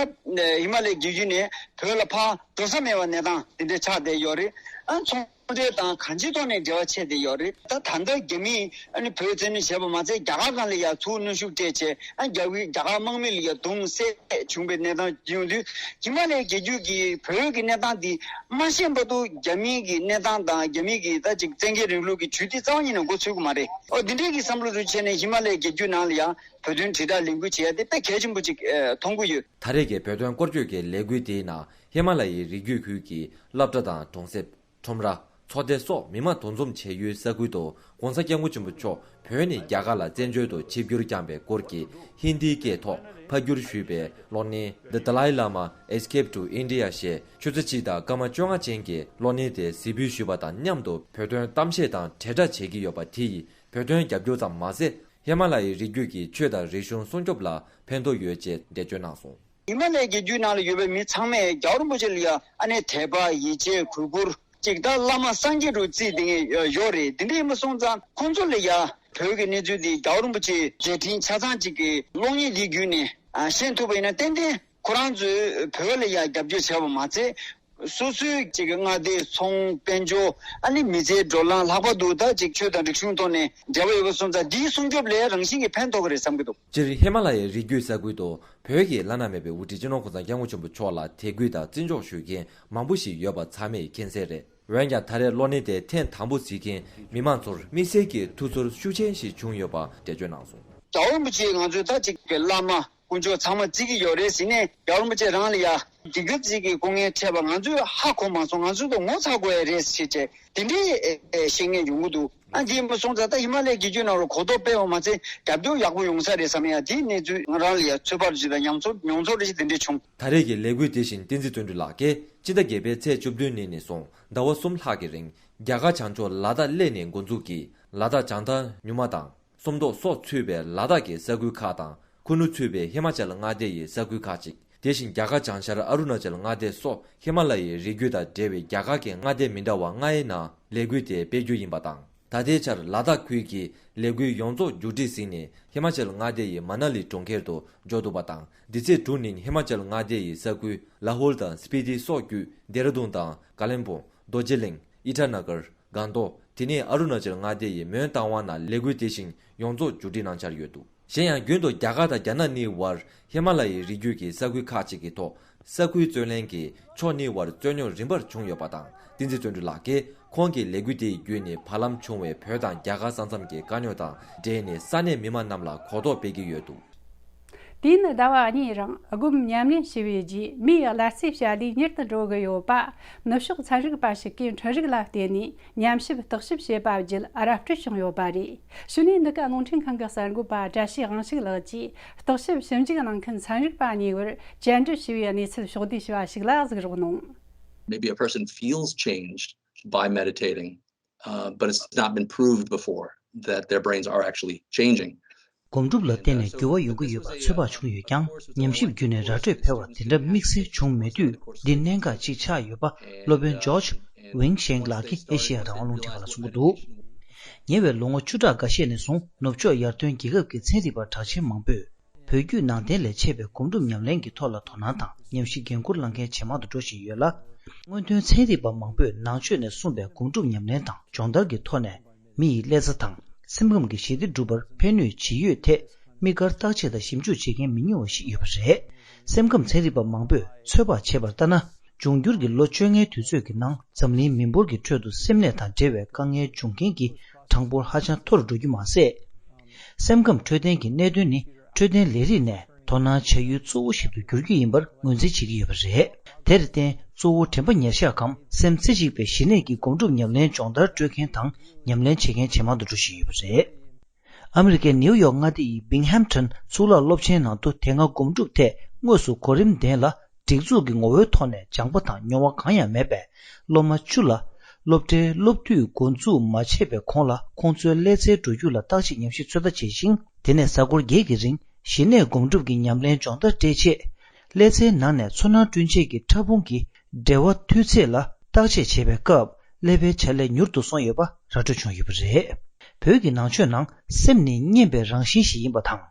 ད་ཧི་མ་ལའི་རྒྱལ་རྒྱུད་ནས་བོད་ལ་ཕར་འགྲོ་ས་མེད་པ་གནས་སྟངས་དེ་འདྲ་ཆགས་བསྡད་ཡོད་རེད། ཨ་ཚོང་འབྲེལ་དང་གང་ཅིའི་ཐོག་ནས་འབྲེལ་བ་ཆད་བསྡད་ཡོད་རེད། ད་ད་ལྟ་རྒྱ་མིས་ཨ་ནི་བོད་བཙན་གནོན་བྱས་པ་མ་ཚད་རྒྱ་གར་སྒང་ལ་ཡ་ཚུར་གནོན་ཤུགས་སྤྲད་བྱས། ཨ་རྒྱ་རྒྱ་གར་དམག་མི་ལ་ཡ་རྡུང་བསད་བྱུང་བའི་གནས་སྟངས་ཡོང་དུས། ཧི་མ་ལའི་རྒྱལ་རྒྱུད་ཀྱི་བོད་ཀྱི་གནས་སྟངས་འདི་མ་ཤེས་བར་དུ་རྒྱ་མིའི་གི་གནས་སྟངས་དང་རྒྱ་མིའི་གི་ད་ཅིག་བཙན་རྒྱལ་རིང་ལུགས་ཀྱི་ཇུས་འདི་རྩ་བ་ཉིད་ནས་མགོ་ཚོད་ཀྱི་མ་རེད། ཨོ་འདི་འདྲའི་གི་བསམ་བློ་རུ་བྱས་ནས་ཧི་མ་ལའི་རྒྱལ་རྒྱུད་ནང་ལ་ཡང་བོད་དོན་དྲིལ་བསྒྲགས་ལས་འགུལ་བྱེད་ཡ་དེ་དཔེ་གལ་ཆེན་པོ་ཅིག་ཨེ་མཐོང་གི་ཡོད། ད་རེས་ཀྱི་བོད་དོན་སྐོར་སྐྱོད་ཀྱི་ལས་འགུལ་དེའི་ནང་ཧི་མ་ལ་ཡའི་རི་རྒྱུད་ཁུལ་གྱི་སློབ་གྲྭ་དང་གྲོང་གསེབ། ཁྲོམ་ར། ཚོགས་སྡེ་སོགས་མི་མང་འདུ་འཛོམས་བྱེད་ཡུལ་ས་ཁུལ་དུ་༸གོང་ས་༸སྐྱབས་མགོན་ཆེན་པོ་མཆོག་བོད་ནས་རྒྱ་གར་ལ་བཙན་བྱོལ་དུ་ཆིབས་བསྒྱུར་བསྐྱངས་པའི་སྐོར་གྱི་ཧིན་དིའི་སྐད་ཐོག་ཕབ་བསྒྱུར་ཞུས་པའི་གློག་བརྙན་The Dalai Lama Escape to India ཞེས་ཆུ་ཚོད་གཅིག་དང་སྐར་མ་བཅོ་ལྔ་ཅན་གྱི་གློག་བརྙན་དེ་གཟིགས་འབུལ་ཞུས་པ་དང་མཉམ་དུ་བོད་དོན་གཏམ་བཤད་དང་དྲིལ་བསྒྲགས་བྱེད་ཀྱི་ཡོད་པ་དེ་ཡིས་བོད་དོན་རྒྱབ་སྐྱོར་ཙམ་མ་ཟད། ཧི་མ་ལ་ཡའི་རི་རྒྱུད་ཀྱི་ཆོས་དང་རིག་གཞུང་སྲུང་སྐྱོབ་ལ་ཕན་ཐོགས་ཡོད་ཅེས་འགྲེལ་བརྗོད་གནང་སོང་། ཧི་མ་ལའི་རྒྱལ་རྒྱུད་ནང་ལ་ཡོད་པའི་མི་ཚང་མས་རྒྱལ་བ་རིན་པོ་ཆེ་ལ་ཡ་ཨ་ནེ་དད་པ་ཡིད་ཆེས་གུས་བཀུར་ཅིག་ད་བླ་མ་སངས་རྒྱས་རུ་བརྩིས་བསྡད་མཁན་ཡོད་རེད། དེ་འདྲ་ཡིན་པ་སོང་ཙང་ཁོང་ཚོ་ལ་ཡ་བོད་ཀྱི་གནས་ཚུལ་འདི་རྒྱལ་བ་རིན་པོ་ཆེའི་མཛད་འཕྲིན་ཆ་ཚང་ཅིག་གི་གློག་བརྙན་འདི་བརྒྱུད་ནས་ཨ་ཤེས་ཐུབ་པ་ཡིན་ན། ཏན་ཏན་ཁོ་རང་ཚོས་བོད་ལ་ཡ་རྒྱབ་སྐྱོར་བྱས་པ་མ་ཚད། སོ་སོའི་ཅིག་མངའ་སྡེ་ཚོང་དཔལ་འབྱོར་ཨ་ནི་མི་ཚེའི་བགྲོ་གླེང་ལྷག་པར་དུ་ད་ཅིག་ཆོས་དང་རིག་གཞུང་ཐོག་ནས་འབྲེལ་བ་ཡོད་པ་སོང་ཙང་འདིའི་སྲུང་སྐྱོབ་ལ་རང་བཞིན་གྱིས་ཕན་ཐོགས་ཀྱི་རེད་བསམ་གྱི་འདུག་སྤྱིར་ཧི་མ་ལ་ཡའི་རི་རྒྱུད་ས་ཁུལ་དུ་བོད་ཀྱི་བླ་ན་མེད་པའི་དབུ་ཁྲིད་སྤྱི་ནོར་༸གོང་ས་༸སྐྱབས་མགོན་ཆེན་པོ་མཆོག་ལ་དད་གུས་དང་བརྩི་འཇོག་ཞུ་མཁན་མང་པོ་ཞིག་ཡོད་པ་ཚང་མས་མཁྱེན་གསལ་རེད། འོན་ཀྱང་ད་རེས་གློག་བརྙན་དེ་ཐེངས་དང་པོ་གཟིགས་མཁན་མི་མང་ཚོར་དམིགས་བསལ་གྱི་ཐུགས་ཚོར་ཤུགས་ཆེན་ཞིག་བྱུང་ཡོད་པ་འགྲེལ་བརྗོད་གནང་སོང་། རྒྱལ་བ་རིན་པོ་ཆེ་ང་ཚོའི་ད་ཅིག་གི་བླ་མ། དཀོན་མཆོག་ཚང་མ་བརྩི་གི་ཡོད་རེད་ཟེར་ནས་རྒྱལ་བ་རིན་པོ་ཆེ་རང་ལ་ཡ་སྡིག་སྒྲིབ་ཅིག་གི་སྐུ་ངལ་འཕྲད་པ་ང་ཚོས་ཧ་གོ་མ་སོང་། ང་ཚོ་ད་ངོ་ཚ་དགོས་ཡ་རེད་ཟེར་བྱས་དེ་འདྲའི་ཨེ་ཨེ་བཤད་མཁན་ཡོང་གི་འདུག་ཨ་འདི་ཡིན་པ་སོང་ཙང་ད་ཧི་མ་ལའི་རྒྱལ་རྒྱུད་ནང་ལ་གོ་རྟོགས་སྤེལ་བ་མ་ཚད་རྒྱབ་སྐྱོར་ཡག་པོ་ཡོང་ས་རེད་བསམ་ཡ་དེའི་གནས་ཚུལ་ང་རང་ལ་ཡ་ཚོད་དཔག་ཅིག་དང་མྱོང་ཚོར་མྱོང་ཚོར་ཅིག་དེ་འདྲ་བྱུང་། ད་རེས་ཀྱི་ལས་འགུལ་དེ་བཞིན་བསྟན་འཛིན་བརྩོན་འགྲུས་ལགས་ཀྱིས་སྤྱི་ཟླ་བརྒྱད་པའི་ཚེས་བཅུ་བདུན་ཉིན་ནས་བཟུང་ཟླ་བ་གསུམ་ལྷག་གི་རིང་རྒྱ་གར་བྱང་ཕྱོགས་ལ་དྭགས་གླེ་ནས་འགོ་འཛུགས་ཀྱིས་ལ་དྭགས་བྱང་མཐའ་སྨྱུག་མ་དང་། སུམ་མདོ་སོགས་ཚུད་པའི་ལ་དྭགས་ཀྱི་ས་ཁུལ་ཁག་དང་། ཁུ་ནུ་ཚུད་པའི་ཧི་མ་ཅལ་མངའ་སྡེ་ཡི་ས་ཁུལ་ཁག་ཅིག་དེ་བཞིན་རྒྱ་གར་བྱང་ཤར་ཨ་རུ་ན་ཅལ་མངའ་སྡེ་སོགས་ཧི་མ་ལ་ཡའི་རི་རྒྱུད་དང་འབྲེལ་བའི་རྒྱ་གར་གྱི་མངའ་སྡེ་མི་འདྲ་བ་ལྔའི་ནང་ལས་འགུལ་དེ་སྤེལ་རྒྱུ་ཡིན་པ་དང་། ད་ལྟའི་ཆར་ལ་དྭགས་ཁུལ་གྱི་ལས་འགུལ་ཡོངས་རྫོགས་མཇུག་སྒྲིལ་ཟིན་ནས་ཧི་མ་ཅལ་མངའ་སྡེ་ཡི་མ་ན་ལི་གྲོང་ཁྱེར་དུ་འབྱོར་འདུག་པ་དང་། འདི་ཚེས་དྲུག་ཉིན་ཧི་མ་ཅལ་མངའ་སྡེ་ཡི་ས་ཁུལ་ལ་ཧོལ་དང་སྤི་ཏི་སོགས་བརྒྱུད་ལྡེ་ར་ལྡུན་དང་ཀ་ལོན་སྦུག་རྡོ་རྗེ་གླིང་། ཨི་ཊ་ན་གར། སྒང་ཏོག་དེ་ནས་ཨ་རུ་ན་ཅལ་མངའ་སྡེ་ཡི་མོན་རྟ་དབང་ནང་ལས་འགུལ་དེ་བཞིན་ཡོངས་རྫོགས་མཇུག་སྒྲིལ་གནང་འཆར་ཡོད་འདུག་གཞན་ཡང་རྒྱུན་དུ་རྒྱ་གར་དང་རྒྱ་ནག་གཉིས་བར་ཧི་མ་ལ་ཡའི་རི་རྒྱུད་ཀྱི་ས་ཁུལ་ཁག་ཅིག་གི་ཐོག་ས་ཁུལ་རྩོད་ལེན་གྱིས་ཕྱོགས་གཉིས་བར་རྩོད་རྙོག་རིམ་པར་བྱུང་ཡོད་པ་དང་། བསྟན་འཛིན་བརྩོན་འགྲུས་ལགས་ཀྱིས་ཁོང་གི་ལས་འགུལ་དེའི་བརྒྱུད་ནས་བར་ལམ་བྱུང་བའི་བོད་དང་རྒྱ་གར་ས་མཚམས་ཀྱི་དཀའ་རྙོག་དང་འབྲེལ་ནས་ས་གནས་མི་མང་རྣམས་ལ་གོ་རྟོགས་སྤེལ་གྱི་ཡོད་འདུག་དུས་ནི་ཟླ་བ་གཉིས་རིང་སྒོམ་ཉམས་ལེན་བྱས་པའི་རྗེས་མིའི་ཀླད་རྩའི་བྱ་ལས་མྱུར་དུ་འགྲོ་གི་ཡོད་པ། ནུབ་ཕྱོགས་ཚན་རིག་པ་ཞིག་གིས་འཕྲིན་རིག་ལ་བརྟེན་ནས་ཉམས་ཞིབ་བརྟག་ཞིབ་བྱས་པ་བརྒྱུད་ར་སྤྲོད་བྱུང་ཡོད་པ་རེད། གཞུག་ནས་འདི་ག་རླུང་འཕྲིན་ཁང་གི་གསར་འགོད་པ་བཀྲ་ཤིས་དབང་ཕྱུག་ལགས་ཀྱིས་བརྟག་ཞིབ་ཞིབ་འཇུག་གནང་མཁན་ཚན་རིག་པ་གཉིས་བར་བཅར་འདྲི་ཞུ་བའི་གནས་ཚུལ་ཕྱོགས་བསྡུས་ཞུ་བ་ཞིག་ལ་གཟིགས་རོགས་གནང་། Maybe a person feels changed by meditating, uh, but it's not been proved before that their brains are actually changing. སྒོམ་སྒྲུབ་ལ་བརྟེན་ནས་འགྱུར་བ་ཡོང་གི་ཡོད་པ་ཚོད་དཔག་བྱུང་ཡོད་ཀྱང་། ཉམས་ཞིབ་བརྒྱུད་ནས་ར་སྤྲོད་འཕེར་བ་དེ་འདྲ་དམིགས་བསལ་བྱུང་མེད་དུས། འདི་གནད་འགག་ཅིག་ཆགས་ཡོད་པ་སློབ་དཔོན་ཇོརྗ་ཝིང་ཤེང་ལགས་ཀྱིས་ཨེ་ཤེ་ཡ་རང་དབང་རླུང་འཕྲིན་ཁང་ལ་གསུངས་ཀྱི་འདུག་ཉེ་བའི་ལོ་ངོ་བཅུ་ཕྲག་འགའ་ཤས་ནས་བཟུང་ནུབ་ཕྱོགས་ཡར་ཐོན་རྒྱལ་ཁབ་ཀྱི་ཚན་རིག་པ་གྲགས་ཅན་མང་པོས། བོད་བརྒྱུད་ནང་བསྟན་ལས་མཆེད་པའི་སྒོམ་སྒྲུབ་ཉམས་ལེན་གྱི་ཐོག་ལ་དོ་སྣང་དང་ཉམས་ཞིབ་འགན་འཁུར་གནང་མཁན་ཇེ་མང་དུ་འགྲོ་བཞིན་ཡོད་ལ། སྔོན་ཐོན་ཚན་རིག་པ་མང་པོས་ནང་ཆོས་ནས་གསུངས་པའི་སྒོམ་སྒྲུབ་ཉམས་ལེན་དང་སྦྱོང་བརྡར་གྱི་ཐོག་ནས་མི་ཡི་ཀླད་རྩ་དང་སེམས་ཁམས་ཀྱི་ཞི་བདེ་སྒྲུབ་པར་ཕན་ནུས་ཇི་ཡོད་ཐད་དམིགས་བཀར་བརྟག་དཔྱད་དང་ཞིབ་འཇུག་བྱེད་མཁན་མི་ཉུང་བ་ཞིག་ཡོད་པ་རེད། སེམས་ཁམས་ཚན་རིག་པ་མང་པོས་ཚོད་དཔག་བྱས་པར་ལྟར་ན། འབྱུང་འགྱུར་གྱི་ལོ་བཅོ་ལྔའི་དུས་ཚོད་ཀྱི་ནང་འཛམ་གླིང་མི་འབོར་གྱི་ཁྲོད་དུ་སེམས་ནད་དང་འབྲེལ་བའི་དཀའ་ངལ་འབྱུང་མཁན་གྱི་གྲངས་འབོར་ཧ་ཅང་མཐོ་རུ་འགྲོ་རྒྱུ་མ་ཟད། སེམས་ཁམས་འཕྲོད་བསྟེན་གྱི་གནད་དོན་ནི་འཕྲོད་བསྟེན་ལས་རིགས་ནས་དོ་སྣང་བྱ་ཡུལ་གཙོ་བོ་ཞིག་ཏུ་འགྱུར་རྒྱུ་ཡིན་པར་ངོས་འཛིན་བྱེད་ཀྱི་ཡོད་པ་རེད། དེར་བརྟེན་གཙོ་བོ་དྲན་པ་ཉེར་བཞག་གམ་སེམས་རྩེ་གཅིག་པའི་ཞི་གནས་ཀྱི་སྒོམ་སྒྲུབ་ཉམས་ལེན་སྦྱོང་བརྡར་སྤྲོད་མཁན་དང་ཉམས་ལེན་བྱེད་མཁན་ཇེ་མང་དུ་འགྲོ་བཞིན་ཡོད་པ་རེད། ཨ་མི་རི་ཀའི་ནིའུ་ཡོག་མངའ་སྡེ་ཡི་བིང་ཧེམ་ཊོན་གཙུག་ལག་སློབ་ཆེན་ནང་དུ་དེ་སྔ་སྒོམ་སྒྲུབ་ཐད་དངོས་སུ་གོ་རིམ་ལྡན་ལ་སྒྲིག་འཛུགས་ཀྱི་ངོ་བོའི་ཐོག་ནས་སྦྱངས་པ་དང་མྱོང་བ་གང་ཡང་མེད་པའི་སློབ་མ་བཅུ་ལ་སློབ་གྲྭའི་སློབ་དུས་འགོ་འཛུགས་མ་བྱས་པའི་གོང་ལ་ཁོང་ཚོའི་ཀླད་རྩའི་འགྲོ་རྒྱུག་ལ་བརྟག་དཔྱད་ཉམས་ཞིབ་ཚོད་ལྟ་བྱས་ཤིང་། དེ་ནས་གཟའ་འཁོར་བརྒྱད་ཀྱི་རིང་ཞི་གནས་སྒོམ་སྒྲུབ་ཀྱི་ཉམས་ལེན་སྦྱོང་བརྡར་སྤྲད་རྗེས། ཀླད་རྩའི་ནང་ནས་ཚོར་སྣང་བསྐྲུན་བྱེད་ཀྱི་ཕྲ་ཕུང་གི་འབྲེལ་བ་འཐུས་ཚད་ལ་བརྟག་དཔྱད་བྱེད་པའི་སྐབས་ཀླད་པའི་བྱ་ལས་མྱུར་དུ་སོང་ཡོད་པ་ར་སྤྲོད་བྱུང་ཡོད་པ་རེད། བོད་ཀྱི་ནང་ཆོས་ནང་སེམས་ནི་བརྙན་པའི་རང་བཞིན་ཞིག་ཡིན་པ་དང་།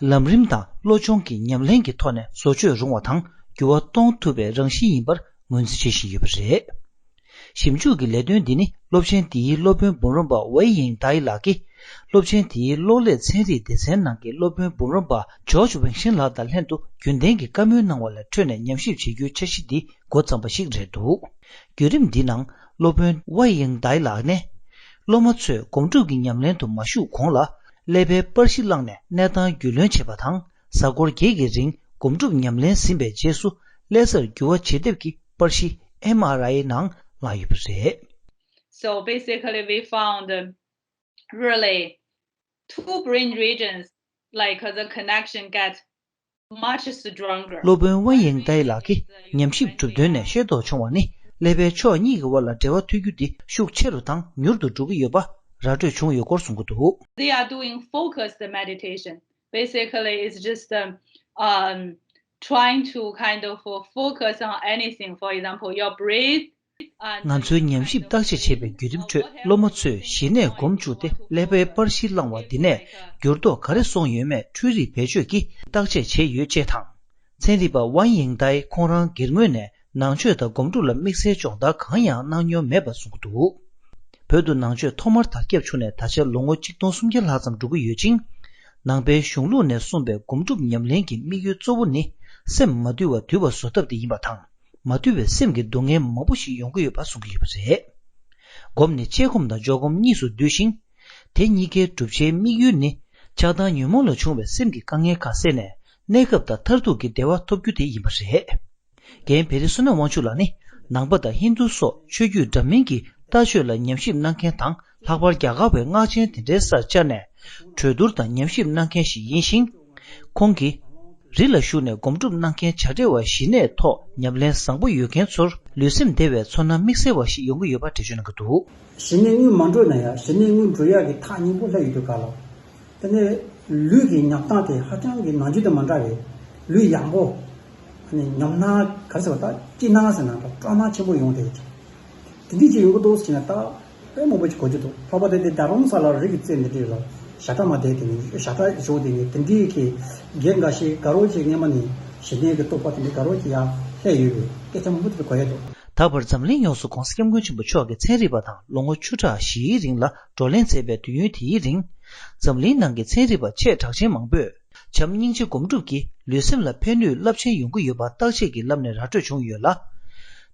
ལམ་རིམ་དང་བློ་སྦྱོང་གི་ཉམས་ལེན་གྱི་ཐོག་ནས་བཟོ་བཅོས་རུང་བ་དང་འགྱུར་བ་གཏོང་ཐུབ་པའི་རང་བཞིན་ཡིན་པར་ངོས་འཛིན་བྱེད་བཞིན་ཡོད་པ་རེད། ཞིབ་འཇུག་གི་ལས་དོན་འདི་ནི་སློབ་ཆེན་འདིའི་སློབ་དཔོན་འབུམ་རམས་པ་ཝེ་ཡིང་ཏའི་ལགས་ཀྱིས། སློབ་ཆེན་དེའི་གློག་ཀླད་ཚན་རིག་སྡེ་ཚན་ནང་གི་སློབ་དཔོན་འབུམ་རམས་པ་ཇོརྗ་ཝེང་ཤིན་ལགས་དང་ལྷན་དུ་རྒྱུན་ལྡན་གྱི་བཀའ་མོལ་གནང་བ་ལ་འཕྲོས་ནས་ཉམས་ཞིབ་བྱེད་རྒྱུའི་འཆར་གཞི་འདི་འགོ་བརྩམས་པ་ཞིག་རེད་འདུག་བརྒྱུད་རིམ་འདི་ནང་སློབ་དཔོན་ཝེ་ཡིང་ཏའི་ལགས་ནས། སློབ་མ་ཚོས་སྒོམ་སྒྲུབ་ཀྱི་ཉམས་ལེན་དུ་མ་ཞུགས་གོང་ལ། ཀླད་པའི་པར་གཞི་བླངས་ནས་གནས་སྟངས་རྒྱུས་ལོན་བྱེད་པ་དང་། གཟའ་འཁོར་བརྒྱད་ཀྱི་རིང་སྒོམ་སྒྲུབ་ཉམས་ལེན་ཟིན་པའི་རྗེས་སུ། ཀླད་རྩར་འགྱུར་བ་ཇི་ཐེབས་ཀྱི་པར་གཞི་ཨེམ་ཨར་ཨའི་ནང་བླངས་ཡོད་པ་རེད། So basically, we found, um, really two brain regions, like, uh, the connection get much stronger. སློབ་དཔོན་ཝེ་ཡིང་ཏའི་ལགས་ཀྱིས་ཉམས་ཞིབ་གྲུབ་དོན་ནས་ཤེས་རྟོགས་བྱུང་བ་ནི། ཀླད་པའི་ཕྱོགས་གཉིས་ཀྱི་དབར་ལ་འབྲེལ་བ་མཐུད་རྒྱུ་དེ་ཤུགས་ཆེ་རུ་དང་མྱུར་དུ་འགྲོ་གི་ཡོད་པ་ར་སྤྲོད་བྱུང་ཡོད་སྐོར་གསུང་གི་འདུག They are doing focused meditation. Basically, it's just, um, um, trying to kind of, uh, focus on anything. For example, your breath. ང་ཚོའི་ཉམས་ཞིབ་བརྟག་དཔྱད་བྱས་པའི་བརྒྱུད་རིམ་ཁྲོད། སློབ་མ་ཚོས་གཞི་ནས་སྒོམ་བཅུག་སྟེ་ཀླད་པའི་པར་གཞི་བླངས་པ་འདི་ནས་འགྱུར་ལྡོག་ག་རེ་སོང་ཡོད་མེད་འཕྲུལ་རིག་བེད་སྤྱོད་ཀྱིས་བརྟག་དཔྱད་བྱས་ཡོད་ཅེས་དང་། ཚན་རིག་པ་ཝན་ཡིང་ཏའི་ཁོང་རང་སྒེར་ངོས་ནས་ནང་ཆོས་དང་སྒོམ་སྒྲུབ་ལ་དམིགས་བསལ་སྦྱོང་བརྡར་གང་ཡང་གནང་མྱོང་མེད་པ་གསུངས་ཀྱི་འདུག་བོད་དུ་ནང་ཆོས་ཐོག་མར་དར་ཁྱབ་བྱུང་ནས་ད་ཆ་ལོ་ངོ་ཆིག་སྟོང་སུམ་བརྒྱ་ལྷག་ཙམ་འགྲོ་གི་ཡོད་ཅིང་། ནང་པའི་གཞུང་ལུགས་ནས་གསུངས་པའི་སྒོམ་སྒྲུབ་ཉམས་ལེན་གྱི་དམིགས་ཡུལ་གཙོ་བོ་ནི་སེམས་མ་དུལ་བ་དུལ་བ་བཟོ་ཐབས་དེ་ཡིན་པ་དང་། མ་དུལ་བའི་སེམས་ཀྱི་སྡུག་བསྔལ་མང་པོ་ཞིག་ཡོང་གི་ཡོད་པ་གསུང་གི་ཡོད་པ་རེད། སྒོམ་ནི་དཔྱད་སྒོམ་དང་འཇོག་སྒོམ་གཉིས་སུ་འདུས་ཤིང་། དེ་གཉིས་ཀའི་བསྒྲུབ་བྱའི་དམིགས་ཡུལ་ནི། ཆགས་སྡང་ཉོན་མོངས་ལ་བྱུང་བའི་སེམས་ཀྱི་དཀའ་ངལ་ཁག་བསལ་ནས། གནས་སྐབས་དང་མཐར་ཐུག་གི་བདེ་བ་ཐོབ་རྒྱུ་དེ་ཡིན་པ་རེད། རྒན་བེ་རི་བསོད་ནམས་དབང་ཕྱུག་ལགས་ནི། ནང་པ་དང་ཧིན་རྡུ་སོགས་ཆོས་བརྒྱུད་འདྲ་མིན་གྱི་ལྟ་སྤྱོད་ལ་ཉམས་ཞིབ་གནང་མཁན་དང་། ལྷག་པར་རྒྱ་གར་བའི་སྔགས་ཆེན་དེ་འདྲའི་སར་བཅར་ནས། གྲོས་བསྡུར་དང་ཉམས་ཞིབ་གནང་མཁན་ཞིག་ཡིན་ཞིང་། ཁོང་གིས། རི་ལ་བཞུགས་ནས་སྒོམ་སྒྲུབ་གནང་མཁན་བྱ་བྲལ་བ་ཞི་གནས་ཐོག་ཉམས་ལེན་བཟང་པོ་ཡོད་མཁན་ཚོར། ལུས་སེམས་བདེ་བའི་ཚོར་སྣང་དམིགས་བསལ་བ་ཞིག་ཡོང་གི་ཡོད་པ་འགྲེལ་བརྗོད་གནང་གི་འདུག་ཞི་གནས་དངོས་མ་འགྲོ་ན་ཡང་ཞི་གནས་དངོས་འགྲོ་ཡག་གི་ཐག་སྙིང་པོ་ལྷག་ཡོད་དུས་ག་ལ། དེ་ནས་ལུས་ཀྱི་ཉམས་སྟངས་དེ་ཧ་ཅང་གི་ནང་རྒྱུན་དང་མ་འདྲ་བའི་ལུས་ཡང་པོ། ཨ་ནི་ཉམས་སྣང་ག་རེ་ཟེར་བ་ད་སྐྱིད་སྣང་ཟེར་ན་འདྲ་སྤྲོ་སྣང་ཆེན་པོ་ཡོང་དེ། དེ་འདྲ་ཅིག་ཡོང་གི་འདུག་ཟེར་ན་ད་དཔེ་མང་པོ་ཅིག་གོ་རྒྱུ་འདུག་ལྷག་པར་དུ་དེ་རྡ་རམ་ས་ལ་རི་གི་རྩེ་འདི་འདྲ་ལ་ཞྭ་ཁྲ་མ་བསྡད་དེ་ནི་ཞྭ་ཁྲ་བཞུགས་དེ་ནི་དེ་འདྲའི་གི་རྒན་འགའ་ཞིག་དགའ་རོགས་ཀྱི་སྔས་མ་ནས་ཞི་གནས་ཀྱི་རྟོགས་པ་དེ་འདྲ་དགའ་རོགས་ཀྱི་ཡང་སླེབས་ཡོད་པའི་སྐད་ཆ་མང་པོ་དེ་གོ་ཡ་འདུག་ད་བར་འཛམ་གླིང་ཡོངས་སུ་༸གོང་ས་༸སྐྱབས་མགོན་ཆེན་པོ་མཆོག་གིས་ཚན་རིག་པ་དང་ལོ་ངོ་བཅུ་ཕྲག་བཞིའི་རིང་ལ་བགྲོ་གླེང་མཛད་པའི་དུས་ཡུན་དེའི་རིང་། འཛམ་གླིང་ནང་གི་ཚན་རིག་པ་ཆེ་གྲགས་ཅན་མང་པོས། བྱམས་སྙིང་རྗེ་སྒོམ་སྒྲུབ་ཀྱིས་ལུས་སེམས་ལ་ཕན་ནུས་རླབས་ཆེན་ཡོང་གི་ཡོད་པ་བརྟག་དཔྱད་ཀྱི་ལམ་ནས་ར་སྤྲོད་བྱུང་ཡོད་ལ།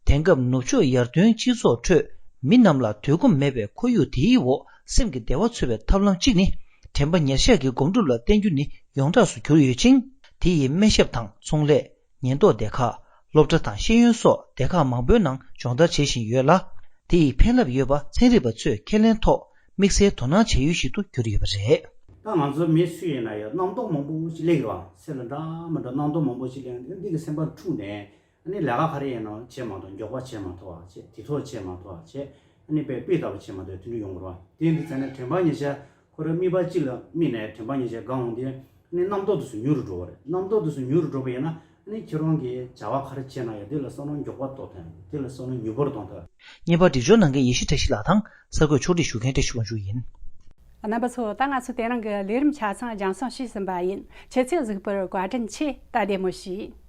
དེང་སྐབས་ནུབ་ཕྱོགས་ཡར་ཐོན་སྤྱི་ཚོགས་ཁྲོད་མི་རྣམས་ལ་དུས་ཁོམ་མེད་པའི་ཁོར་ཡུག་དེའི་འོག་སེམས་ཀྱི་བདེ་བ་འཚོལ་བའི་ཐབས་ལམ་གཅིག་ནི་དྲན་པ་ཉེར་བཞག་གི་སྒོམ་སྒྲུབ་ལ་བརྟེན་རྒྱུ་ནི་ཡོངས་གྲགས་སུ་གྱུར་ཡོད་ཅིང་། དེ་ཡིས་སྨན་ཞབས་དང་ཚོང་ལས། ཉེན་རྟོག་སྡེ་ཁག་སློབ་གྲྭ་དང་ཤེས་ཡོན་སོགས་སྡེ་ཁག་མང་པོའི་ནང་སྦྱོང་བརྡར་བྱེད་བཞིན་ཡོད་ལ། དེ་ཡི་ཕན་རླབས་ཡོད་པ་ཚན་རིག་པ་ཚོས་ཁས་ལེན་ཐོག་དམིགས་བསལ་དོ་སྣང་བྱ་ཡུལ་ཞིག་ཏུ་གྱུར་ཡོད་པ་རེད། ད་ང་ཚོ་མི་སུ་ཡིན་ན་ཡང་རྣམ་རྟོག་མང་པོ་ཞིག་སླེབས་ཀྱི་རེད་བ། སེམས་ལ་འདྲ་མི་འདྲ་རྣམ་རྟོག་མང་པོ་ཞིག་སླེབས། འདི་གི་སེམས་པ་འཁྲུགས་ནས་ཨ་ནི་ལས་ཀ་ག་རེ་ཡིན་ནའང་བྱེད་མ་ཐུབ། མགྱོགས་པ་བྱེད་མ་ཐུབ་པ་བྱེད། དུས་ཐོག་བྱེད་མ་ཐུབ་པ་བྱེད། ཨ་ནི་དཔེ་དཔེ་ལྟ་བུ་བྱེད་མ་ཐུབ་དེ་འདྲ་ཡོང་གི་རེད་བ། དེ་འདི་ཚེ་ནས་དྲན་པ་ཉེར་བཞག་ཁོ་རང་དམིགས་པ་གཅིག་ལ་དམིགས་ནས་དྲན་པ་ཉེར་བཞག་སྒང་འོང་དུས། ཨ་ནི་རྣམ་རྟོག་དེ་ཚོ་མྱུར་རུ་འགྲོ་བ་རེད། རྣམ་རྟོག་དེ་ཚོ་མྱུར་རུ་འགྲོ་བ་ཡིན་ན། ཨ་ནི་ཁྱེད་རང་གིས་བྱ་བ་ག་རེ་བྱས་ན་ཡང་དེ་ལ་བསམ་བློ་མགྱོགས་པ་གཏོང་ཐུབ། དེ་ལ་བསམ་བློ་མྱུར་པོར་གཏོང་ཐུབ། བརྙན་པར་སྒྲིག་སྦྱོར་གནང་མཁན་ཡེ་ཤེས་བཀྲ་ཤིས་ལགས་དང་གསར་འགོད་ཕྱོགས་སྒྲིག་ཞུ་མཁན་བཀྲ་ཤིས་དབང་ཕྱུག་ཡིན། རྣམ་པ་ཚོ། ད་ང་ཚོ་དེ་རིང་གི་ལས་རིམ་ཆ་ཚང་རྒྱང་སྲིང་ཞུས་ཟིན་པ་ཡིན། ཁྱེད་ཚོས་གཟིགས་པར་བཀའ་དྲིན་ཆེ། ད་བདེ་མོ་བྱོས།